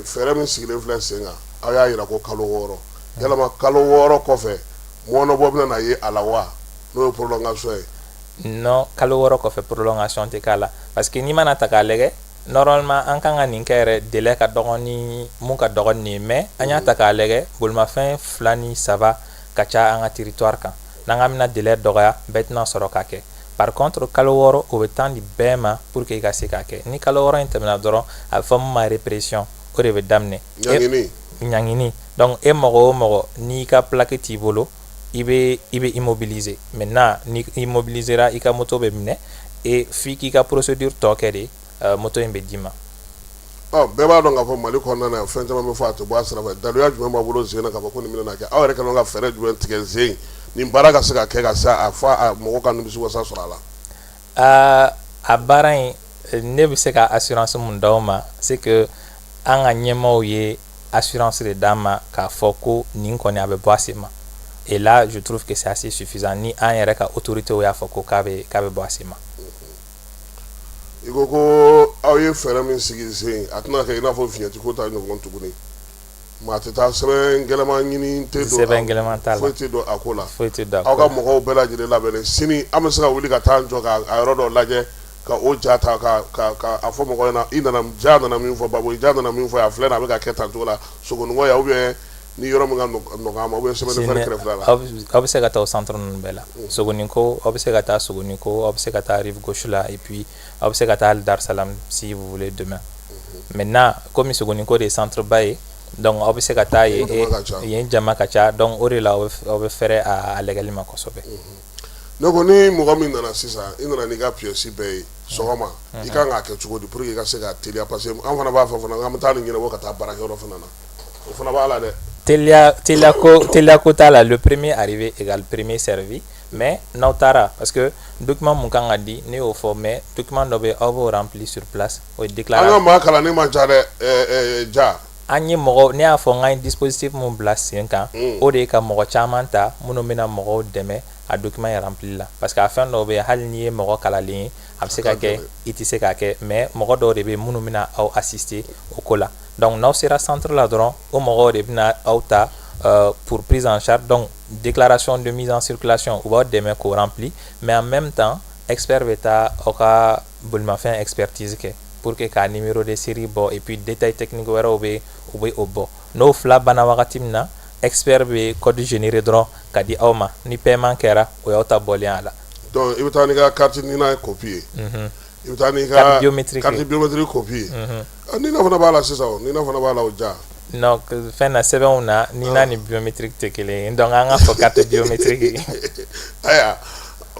fɛɛrɛ min sigilen filɛ sen kan, aw y'a jira ko kalo 6. Yalama kalo 6 kɔfɛ, mɔnɔbɔ bɛna na ye a la wa, n'o ye prolongation ye? Non, kalo 6 kɔfɛ, prolongation tɛ k'a la, parce que n'i mana ta k'a lajɛ, normalement an kan ka nin kɛ yɛrɛ, délai ka dɔgɔ ni mun ka dɔgɔ nin ye. Mais an y'a ta k'a lajɛ, bolimafɛn fila ni saba ka ca an ka territoire kan. N'an k'an bɛna délai dɔgɔya, bɛɛ tɛna sɔrɔ k'a kɛ. Par contre, kalo 6, o bɛ temps di bɛɛ ma pour que i ka se k'a kɛ. Ni kalo 6 in tɛmɛna dɔrɔn, a bɛ fɔ min ma répression, o de bɛ daminɛ. Ɲangini. Ɲangini. Donc e mɔgɔ o mɔgɔ, n'i ka plaque t'i bolo, I bɛ immobiliser. Maintenant, ni immobilisera, i ka moto bɛ minɛ et f'i k'i ka procédure tɔ kɛ de, moto in bɛ d'i ma. Ɔ, bɛɛ b'a dɔn k'a fɔ Mali kɔnɔna na, fɛn caman bɛ fɔ, a tɛ bɔ a sira fɛ. Daluya jumɛn b'a bolo sen na k'a fɔ ko nin bɛna kɛ? Aw yɛrɛ kɛlen ka fɛɛrɛ jumɛn tigɛ sen nin baara ka se ka kɛ, ka se a fɔ a mɔgɔ ka nimisi wasa sɔrɔ a la? A baara in, ne bɛ se ka assurance mun d'aw ma, c'est que an ka ɲɛmaaw ye assurance de d'an ma k'a fɔ ko nin kɔni, a bɛ bɔ a sen ma. Et là, je trouve que c'est assez suffisant, ni an yɛrɛ ka autorité y'a fɔ ko k'a bɛ bɔ a sen ma. I ko ko aw ye fɛɛrɛ min sigi sen, a tɛna kɛ i n'a fɔ vignette ko ta ɲɔgɔn tuguni. Maa tɛ taa sɛbɛn gɛlɛman ɲini tɛ don. Sɛbɛn gɛlɛman t'a la. Foyi tɛ don a ko la. Foyi tɛ don a Aw ko ka la. mɔgɔw bɛɛ lajɛlen labɛnnen, sini an bɛ se ka wuli ka taa jɔ ka a yɔrɔ dɔ lajɛ, ka o ja ta, ka a fɔ mɔgɔw ɲɛna: i nana, ja nana min fɔ, Babo, ja nana min fɔ, a filɛ nin ye, a bɛ ka kɛ tan cogo la Sogonikɔ yan, ou bien ni yɔrɔ min ka nɔgɔn a ma, ou bien chemin de fer kɛrɛfɛla la. Aw bɛ se ka taa o centre ninnu bɛɛ la. Sogoniko, aw bɛ se ka taa Sogoniko, aw bɛ se ka taa rive gauche la, et puis aw bɛ se ka taa hali Dar Salam si vous voulez demain. Maintenant, komi Sogoniko de ye centre ba ye, donc aw bɛ se ka taa yen. Jama ka ca. Yen jama ka ca, donc o de la aw bɛ fɛrɛ a lajɛli ma kosɛbɛ. Ne ko ni mɔgɔ min nana sisan, i nana n'i ka pièce bɛɛ ye sɔgɔma, i kan k'a kɛ cogo di pour que i ka se ka teliya? Parce que an fana b'a fɔ fana k'an bɛ taa nin ɲɛnabɔ ka taa baarakɛyɔrɔ fana na, o fana b'a la dɛ. Teliya ko t'a la. Le premier arrivé égale premier servi. Mais n'aw taara, parce que document mun kan ka di, ne y'o fɔ, mais document dɔ bɛ, aw b'o remplir sur place, o ye An ka déclaration. maa kalanni man ca dɛ, ja. An ye mɔgɔ, ne y'a fɔ n k'an ye dispositif mun bila sen kan, o de ye ka mɔgɔ caman ta minnu bɛna mɔgɔw dɛmɛ a document in rempli la, parce que a fɛn dɔw bɛ yen, hali n'i ye mɔgɔ kalalen ye, a bɛ se ka kɛ i tɛ se k'a kɛ, mais mɔgɔ dɔw de bɛ yen minnu bɛna aw assister o ko la. Donc n'aw sera centre la dɔrɔn, o mɔgɔw de bɛna aw ta pour prise en charge. Donc déclaration de mise en circulation, u b'aw dɛmɛ k'o rempli, mais en même temps expert bɛ taa aw ka bolimafɛn expertise kɛ pour que k'a numéro de série bɔ, et puis détail technique wɛrɛw bɛ, u bɛ o bɔ. N'o fila banna wagati min na, expert bɛ code générer dɔrɔn ka di aw ma. Ni paiement kɛra, o y'aw ta bɔlen a la. Donc i bɛ taa n'i ka carte NINA copie ye, i bɛ taa n'i ka carte biométrique. Carte biométrique copie ye. Ah, NINA fana b'a la sisan, o NINA fana b'a la, o ja. Non, fɛn na, sɛbɛnw na, NINA ni biométrique tɛ kelen ye, donc an ka fɔ carte biométrique. Ayiwa,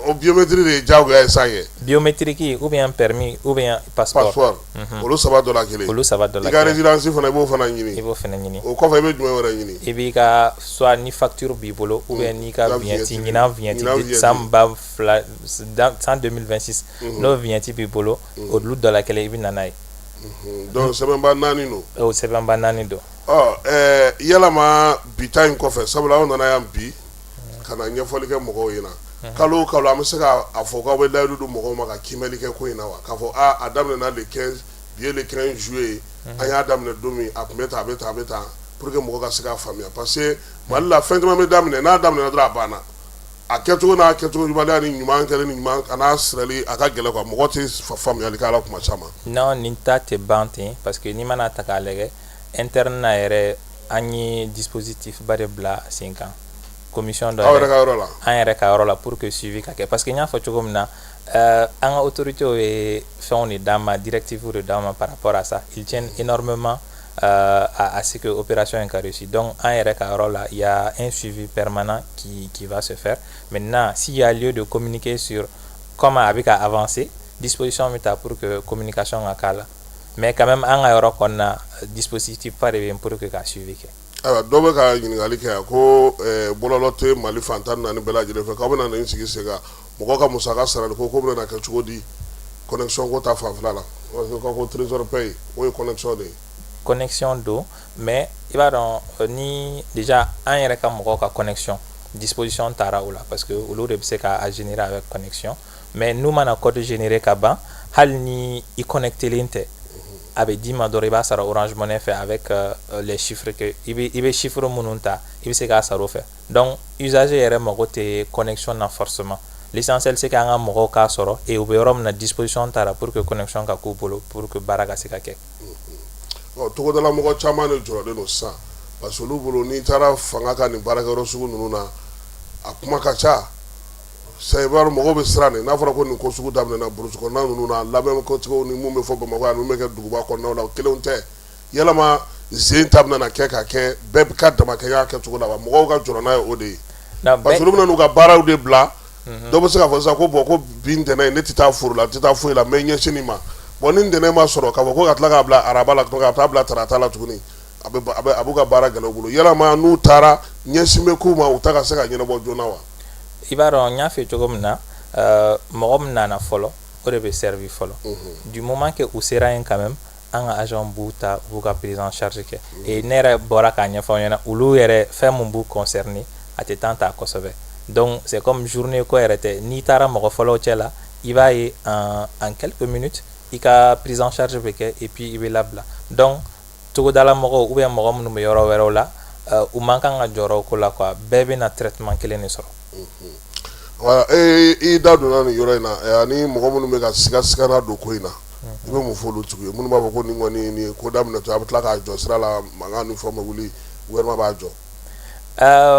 o biométrique de ye diyagoya ye san kɛ. Biométrique ou bien permis ou bien passeport. Passeport, olu saba dɔ la kelen. Olu saba dɔ la I ka kelen. Résidence fana, i b'o fana I ɲini. b'o fana ɲini. O kɔfɛ, i bɛ jumɛn wɛrɛ ɲini? I b'i ka, soit ni facture b'i bolo, ou bien n'i ka Ka vignette. Vignette. Ɲinan vignette. Ɲinan vignette. San 2000, san 2026, n'o vignette b'i bolo, olu dɔ la kelen, i bɛ na n'a ye. Donc sɛbɛnba naani don. O sɛbɛnba naani don. Ɔ, yalama bi ta in kɔfɛ, sabula aw nana yan bi ka na ɲɛfɔli kɛ mɔgɔw ɲɛna, kalo o kalo an bɛ se ka a fɔ k'aw bɛ layidu di mɔgɔw ma ka kiimɛli kɛ ko in na wa? K'a fɔ a daminɛna le 15, bi ye le 15 juillet ye, an y'a daminɛ don min, a tun bɛ tan, a bɛ tan, a bɛ tan, pour que mɔgɔ ka se k'a faamuya. Parce que Mali la, fɛn caman bɛ daminɛ, n'a daminɛna dɔrɔn, a banna. A kɛcogo n'a kɛcogo ɲumanya ni ɲuman kɛlen ni ɲuman a n'a sirali, a ka gɛlɛn quoi, mɔgɔ tɛ faamuyali k'a la kuma caman. Non, nin ta tɛ ban ten, parce que n'i mana ta k'a lajɛ, interne na yɛrɛ, an ye dispositif ba de bila sen kan, commission dɔ. Aw yɛrɛ ka yɔrɔ la. An yɛrɛ ka yɔrɔ la, pour que suivi ka kɛ, parce que n y'a fɔ cogo min na, an ka autorités ye fɛnw de d'an ma, directive de d'an ma par rapport à ça. Ils tiennent énormément à ce que opération in ka réussi. Donc an yɛrɛ ka yɔrɔ la, il y a un suivi permanent qui va se faire. Maintenant, s'il y a lieu de communiquer sur comment a bɛ ka avancer, disposition bɛ ta pour que communication ka k'a la. Mais quand même, an ka yɔrɔ kɔni na, dispositif ba de bɛ yen pour que ka suivi kɛ. Ayiwa, dɔ bɛ ka ɲininkali kɛ yan ko bɔlɔlɔ tɛ Mali fan 14 bɛɛ lajɛlen fɛ, k'aw bɛna nin sigi sen kan, mɔgɔw ka musaka sarali ko bɛna kɛ cogo di connexion ko ta fanfɛla la? Parce que ko trésor paye, o ye connexion de ye. Connexion don, mais i b'a dɔn ni déjà an yɛrɛ ka mɔgɔw ka connexion, disposition taara o la, parce que olu de bɛ se k'a générer avec connexion. Mais n'u mana code générer ka ban, hali ni i connectelen tɛ, a bɛ d'i ma dɔrɔn, i b'a sara Orange Money fɛ avec les chiffres que i bɛ chiffre minnu ta, i bɛ se k'a sara o fɛ. Donc usager yɛrɛ mago tɛ connexion na forcément. L'essentiel, c'est que an ka mɔgɔw k'a sɔrɔ et u bɛ yɔrɔ min na, disposition taara pour que connexion ka k'u bolo pour que baara ka se ka kɛ. Ɔ, togodala mɔgɔ caman de jɔrɔlen don sisan, parce que olu bolo, n'i taara fanga ka nin baarakɛyɔrɔ sugu ninnu na, a kuma ka ca. Sɛbɛn mɔgɔw bɛ siran de. N'a fɔra ko nin ko sugu daminɛna brousse kɔnɔna ninnu na, labɛn kotigiw ni mun bɛ fɔ Bamakɔ yan, mun bɛ kɛ duguba kɔnɔnaw la, o kelenw tɛ. Yalama zen ta bɛna kɛ ka kɛ bɛɛ ka damakɛɲa kɛcogo la wa? Mɔgɔw ka jɔrɔ n'a ye o de ye. Parce que olu bɛna n'u ka baaraw de bila. Dɔw bɛ se k'a fɔ sisan ko bon, ko bi ntɛnɛn ne tɛ taa foro la, n tɛ taa foyi la, n bɛ ɲɛsin nin ma. Bon, ni ntɛnɛn ma sɔrɔ, k'a fɔ ko ka tila k'a bila araba la, ka taa bila tarata la tuguni, a b'u ka baara gɛlɛya u bolo. Yalama n'u taara, ɲɛsin bɛ k'u ma, u ta ka se ka ɲɛnabɔ joona wa? I b'a dɔn, n y'a f'i ye cogo min na, mɔgɔ min nana fɔlɔ, o de bɛ servi fɔlɔ. Du moment que u sera yen quand même, an ka agent b'u ta, u b'u ka prise en charge kɛ. Et ne yɛrɛ bɔra k'a ɲɛfɔ aw ɲɛna, olu yɛrɛ, fɛn mun b'u concerner, a tɛ temps ta kosɛbɛ. Donc c'est comme journée ko yɛrɛ tɛ. N'i taara mɔgɔ fɔlɔw cɛ la, i b'a ye en quelques minutes i ka prise en charge bɛ kɛ et puis i bɛ labila. Donc togodala mɔgɔw ou bien mɔgɔ minnu bɛ yɔrɔ wɛrɛw la, u man kan ka jɔrɔ o ko la quoi. Bɛɛ bɛna traitement kelen de sɔrɔ. Voilà, e i da donna nin yɔrɔ in na, ani mɔgɔ minnu bɛ ka siga sigana don ko in na, i bɛ mun fɔ olu tigi ye, minnu b'a fɔ ko nin kɔni nin ye ko daminɛtɔ, a bɛ tila k'a jɔ sira la, mankan ni fɛnw bɛ wuli, gouvernement b'a jɔ?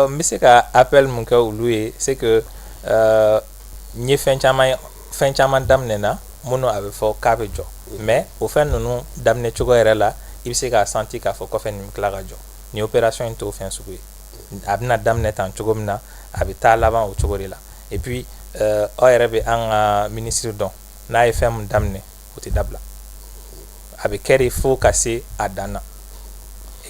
N bɛ se ka appel mun kɛ olu ye, c'est que n ye fɛn caman ye, fɛn caman daminɛna minnu a bɛ fɔ k'a bɛ jɔ, mais o fɛn ninnu daminɛ cogo yɛrɛ la, i bɛ se k'a sentir k'a fɔ kɔfɛ nin bɛ tila ka jɔ. Nin opération in t'o fɛn sugu ye. A bɛna daminɛ tan cogo min na, a bɛ taa laban o cogo de la. Et puis aw yɛrɛ bɛ an ka ministre dɔn, n'a ye fɛn mun daminɛ, o tɛ dabila, a bɛ kɛ de fo ka se a dan na.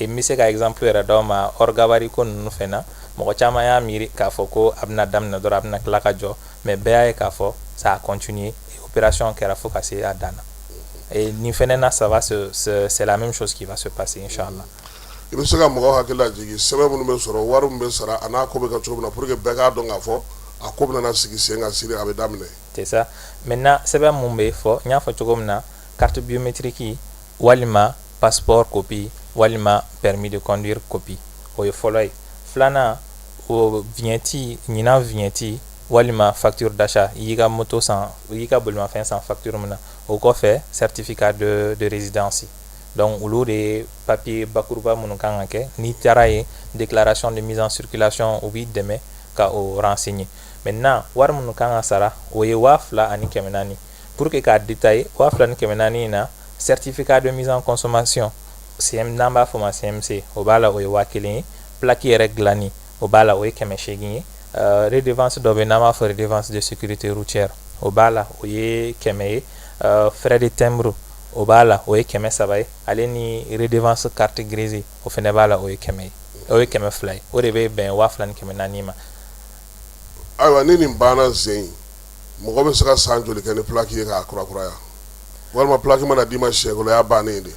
Et n bɛ se ka exemple yɛrɛ d'aw ma, hors gabarit ko ninnu fɛn na, mɔgɔ caman y'a miiri k'a fɔ ko a bɛna daminɛ dɔrɔn, a bɛna tila ka jɔ, mais bɛɛ y'a ye k'a fɔ ça a continué, opération kɛra fo ka se a dan na. Et nin fɛnɛ na, ça va se c'est la même chose qui va se passer, inchallah. I bɛ se ka mɔgɔw hakili lajigin, sɛbɛn minnu bɛ sɔrɔ, wari min bɛ sara, a n'a ko bɛ kɛ cogo min na, pour que bɛɛ k'a dɔn k'a fɔ a ko bɛna sigi sen kan sini, a bɛ daminɛ. C'est ça. Maintenant, sɛbɛn mun bɛ fɔ, n y'a fɔ cogo min na, carte biométrique walima passeport copie walima permis de conduire copie, o ye fɔlɔ ye. Filanan, o vignette, ɲinan vignette walima facture d'achat, i y'i ka moto san, i y'i ka bolimafɛn san facture min na. O kɔfɛ, certificat de résidence. Donc olu de ye papier bakuruba minnu kan ka kɛ. N'i taara yen, déclaration de mise en circulation, u b'i dɛmɛ ka o renseigner. Maintenant, wari minnu kan ka sara, o ye 2400. Pour que k'a détailler, 2400 in na, certificat de mise en consommation, CM, n'an b'a fɔ o ma CMC, o b'a la, o ye 1000 ye. Plaque yɛrɛ dilanni, o b'a la, o ye 800 ye. Redevance dɔ bɛ yen n'an b'a fɔ redevance de sécurité routière, o b'a la, o ye 100 ye. Frais de timbre, o b'a la, o ye 300 ye. Ale ni redevance carte grise, o fɛnɛ b'a la, o ye 100 ye, o ye 200 ye. O de bɛ bɛn 2400 ma. Ayiwa, ni nin banna sen, mɔgɔ bɛ se ka san joli kɛ ni plaque ye k'a kurakuraya? Walima plaque mana d'i ma siɲɛ kelen, o y'a bannen de?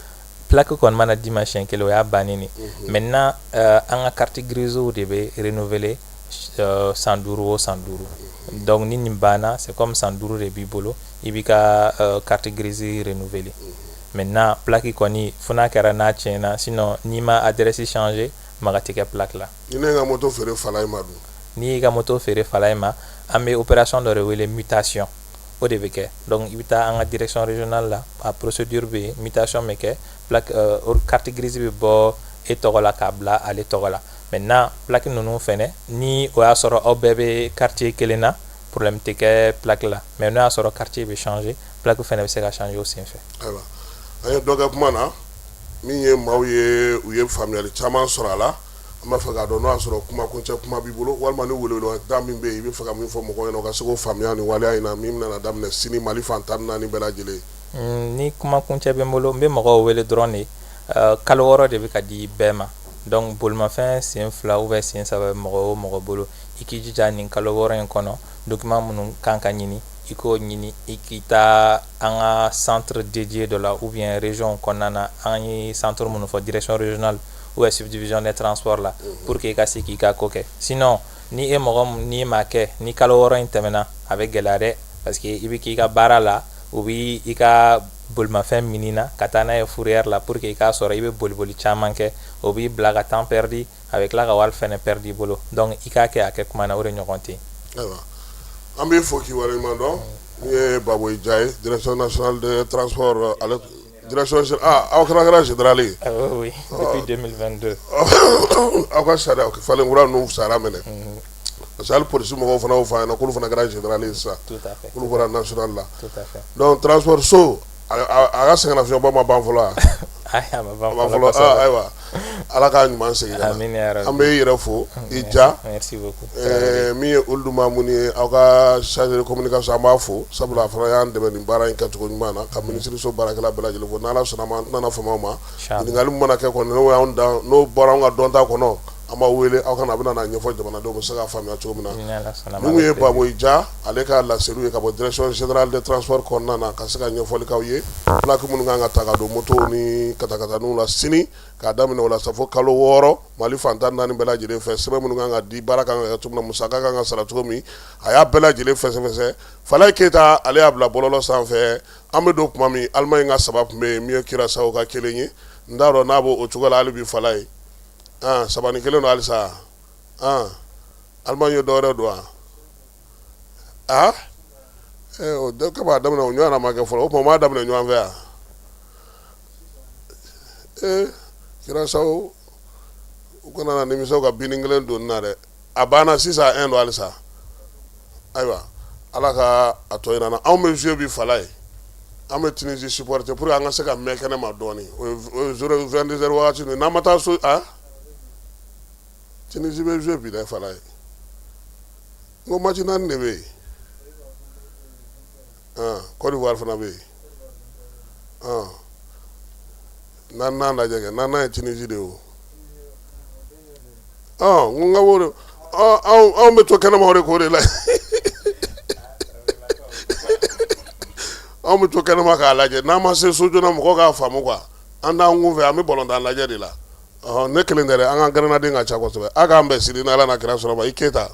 Plaque kɔni mana d'i ma siɲɛ kelen, o y'a bannen de. Maintenant, an ka carte grise de bɛ renouveler san 5 o san 5. Donc ni nin banna, c'est comme san 5 de b'i bolo, i b'i ka carte grise renouveler. Maintenant, plaque kɔni, fo n'a kɛra n'a tiɲɛna, sinon n'i ma adresse changer, maga tɛ kɛ plaque la. Ni ne ye n ka moto feere Falaye ma dun? N'i y'i ka moto feere Falaye ma, an bɛ opération dɔ de wele mutation, o de bɛ kɛ. Donc i bɛ taa an ka direction régionale la, a procédure bɛ yen, mutation bɛ kɛ, plaque, carte grise bɛ bɔ e tɔgɔ la k'a bila ale tɔgɔ la. Maintenant, plaque ninnu fɛnɛ, ni o y'a sɔrɔ aw bɛɛ bɛ quartier kelen na, problème tɛ kɛ plaque la, mais n'o y'a sɔrɔ quartier bɛ changer, plaque fɛnɛ bɛ se ka changer o senfɛ. Ayiwa, an ye dɔ kɛ kuma na min ye maaw ye, u ye faamuyali caman sɔrɔ a la. An b'a fɛ k'a dɔn n'o y'a sɔrɔ kuma kuncɛ kuma b'i bolo, walima ni weleweleda min bɛ yen, i bɛ fɛ ka min fɔ mɔgɔw ɲɛna, u ka se k'o faamuya nin waleya in na min bɛna daminɛ sini Mali fan 14 bɛɛ lajɛlen. Ni kuma kuncɛ bɛ n bolo, n bɛ mɔgɔw wele dɔrɔn de. Kalo 6 de bɛ ka di bɛɛ ma. Donc bolimafɛn sen fila ou bien sen saba bɛ mɔgɔ o mɔgɔ bolo, i k'i jija nin kalo 6 in kɔnɔ, document minnu kan ka ɲini, i k'o ɲini, i k'i taa an ka centre dédié dɔ la ou bien région kɔnɔna na, an ye centre minnu fɔ, direction régionale ou bien subdivision des transports la, pour que i ka se k'i ka ko kɛ. Sinon ni e mɔgɔ n'i m'a kɛ, ni kalo 6 in tɛmɛna, a bɛ gɛlɛya dɛ, parce que i bɛ k'i ka baara la, u b'i i ka bolimafɛn minɛ na ka taa n'a ye fourrière la pour que i k'a sɔrɔ. I bɛ boliboli caman kɛ, o b'i bila ka temps perdu, a bɛ tila ka wari fɛnɛ perdu i bolo. Donc i k'a kɛ a kɛ kuma na, o de ɲɔgɔn tɛ yen. Ayiwa, an b'i fo k'i waleɲuman dɔn. Min ye Baboye Dia ye, direction nationale de transport, ale direction, ah, aw kɛra général ye? Oui, depuis 2022. Aw ka sariya falen kura ninnu sara minɛ, parce que hali polisi mɔgɔw fana y'o fɔ an ɲɛna k'olu fana kɛra général ye sisan. Tout à fait. K'olu bɔra national la. Tout à fait. Donc transport so, a ka sɛgɛnnafiɲɛbɔ ma ban fɔlɔ wa? A ma ban A ma fɔlɔ. Fɔlɔ. Ayiwa, Ala k'a ɲuman segin ka na. Amin ya rabbi. An bɛ i yɛrɛ fo i ja. Merci beaucoup. Min ye Ould Mamuni ye, aw ka chargé de communication, an b'a fo sabula a fana y'an dɛmɛ nin baara in kɛcogo ɲuman na, ka minisiriso baarakɛla bɛɛ lajɛlen fo. N'Ala sɔnna ma, an tɛna fama ma. Inchallah. Ɲininkali min mana kɛ kɔni, n'o y'anw dan, n'o bɔra anw ka dɔnta kɔnɔ, an b'aw wele, aw kana, a bɛna n'a ɲɛfɔ jamanadenw bɛ se k'a faamuya cogo min na. Ni Ala sɔnna ma, Min ye avec plaisir. Bamoyi Ja, ale ka laseliw ye ka bɔ direction générale des transports kɔnɔna na, ka se ka ɲɛfɔli k'aw ye plaque minnu kan ka ta ka don motow ni katakataninw la sini, k'a daminɛ o la sa fo kalo 6, Mali fan 14 bɛɛ lajɛlen fɛ, sɛbɛn minnu kan ka di, baara kan ka kɛ cogo min na, musaka kan ka sara cogo min, a y'a bɛɛ lajɛlen fɛsɛfɛsɛ. Falaye Keyita, ale y'a bila bɔlɔlɔ sanfɛ. An bɛ don tuma min, Allemagne ka 3 tun bɛ yen, min ye Curaçao ka 1 ye. N t'a dɔn n'a b'o cogo la hali bi. Falaye, 3-1 don halisa. Allemagne ye dɔwɛrɛ don wa? O de kama a daminɛ o ɲɔgɔn ma kɛ fɔlɔ. O tuma o m'a daminɛ ɲɔgɔn fɛ yan. Curaçao, u kana na nimisa u ka binin kelen donni na dɛ. A banna sisan, 1 don halisa. Ayiwa, Ala ka a tɔ yira an na. Anw bɛ jouer bi, Falaye, an bɛ Tunisie supporter pour que an ka se ka mɛn kɛnɛ ma dɔɔni. O ye 0 22 heures wagati ninnu, n'an ma taa so. Tunisie bɛ jouer bi dɛ, Falaye. N ko match 4 de bɛ yen. Côte d'Ivoire fana bɛ yen. Naaninan lajɛ kɛ, naaninan ye Tunisie de ye o. N ko n ka o anw bɛ to kɛnɛma o de k'o de la. Anw bɛ to kɛnɛma k'a lajɛ. N'an ma se so joona, mɔgɔw k'a faamu quoi, an t'an kun fɛ, an bɛ balontan lajɛ de la. Ne kelen tɛ dɛ, an ka gɛrɛnnaden ka ca kosɛbɛ. A k'an bɛn sini, n'Ala n'a kira sɔrɔ ma. I Keyita.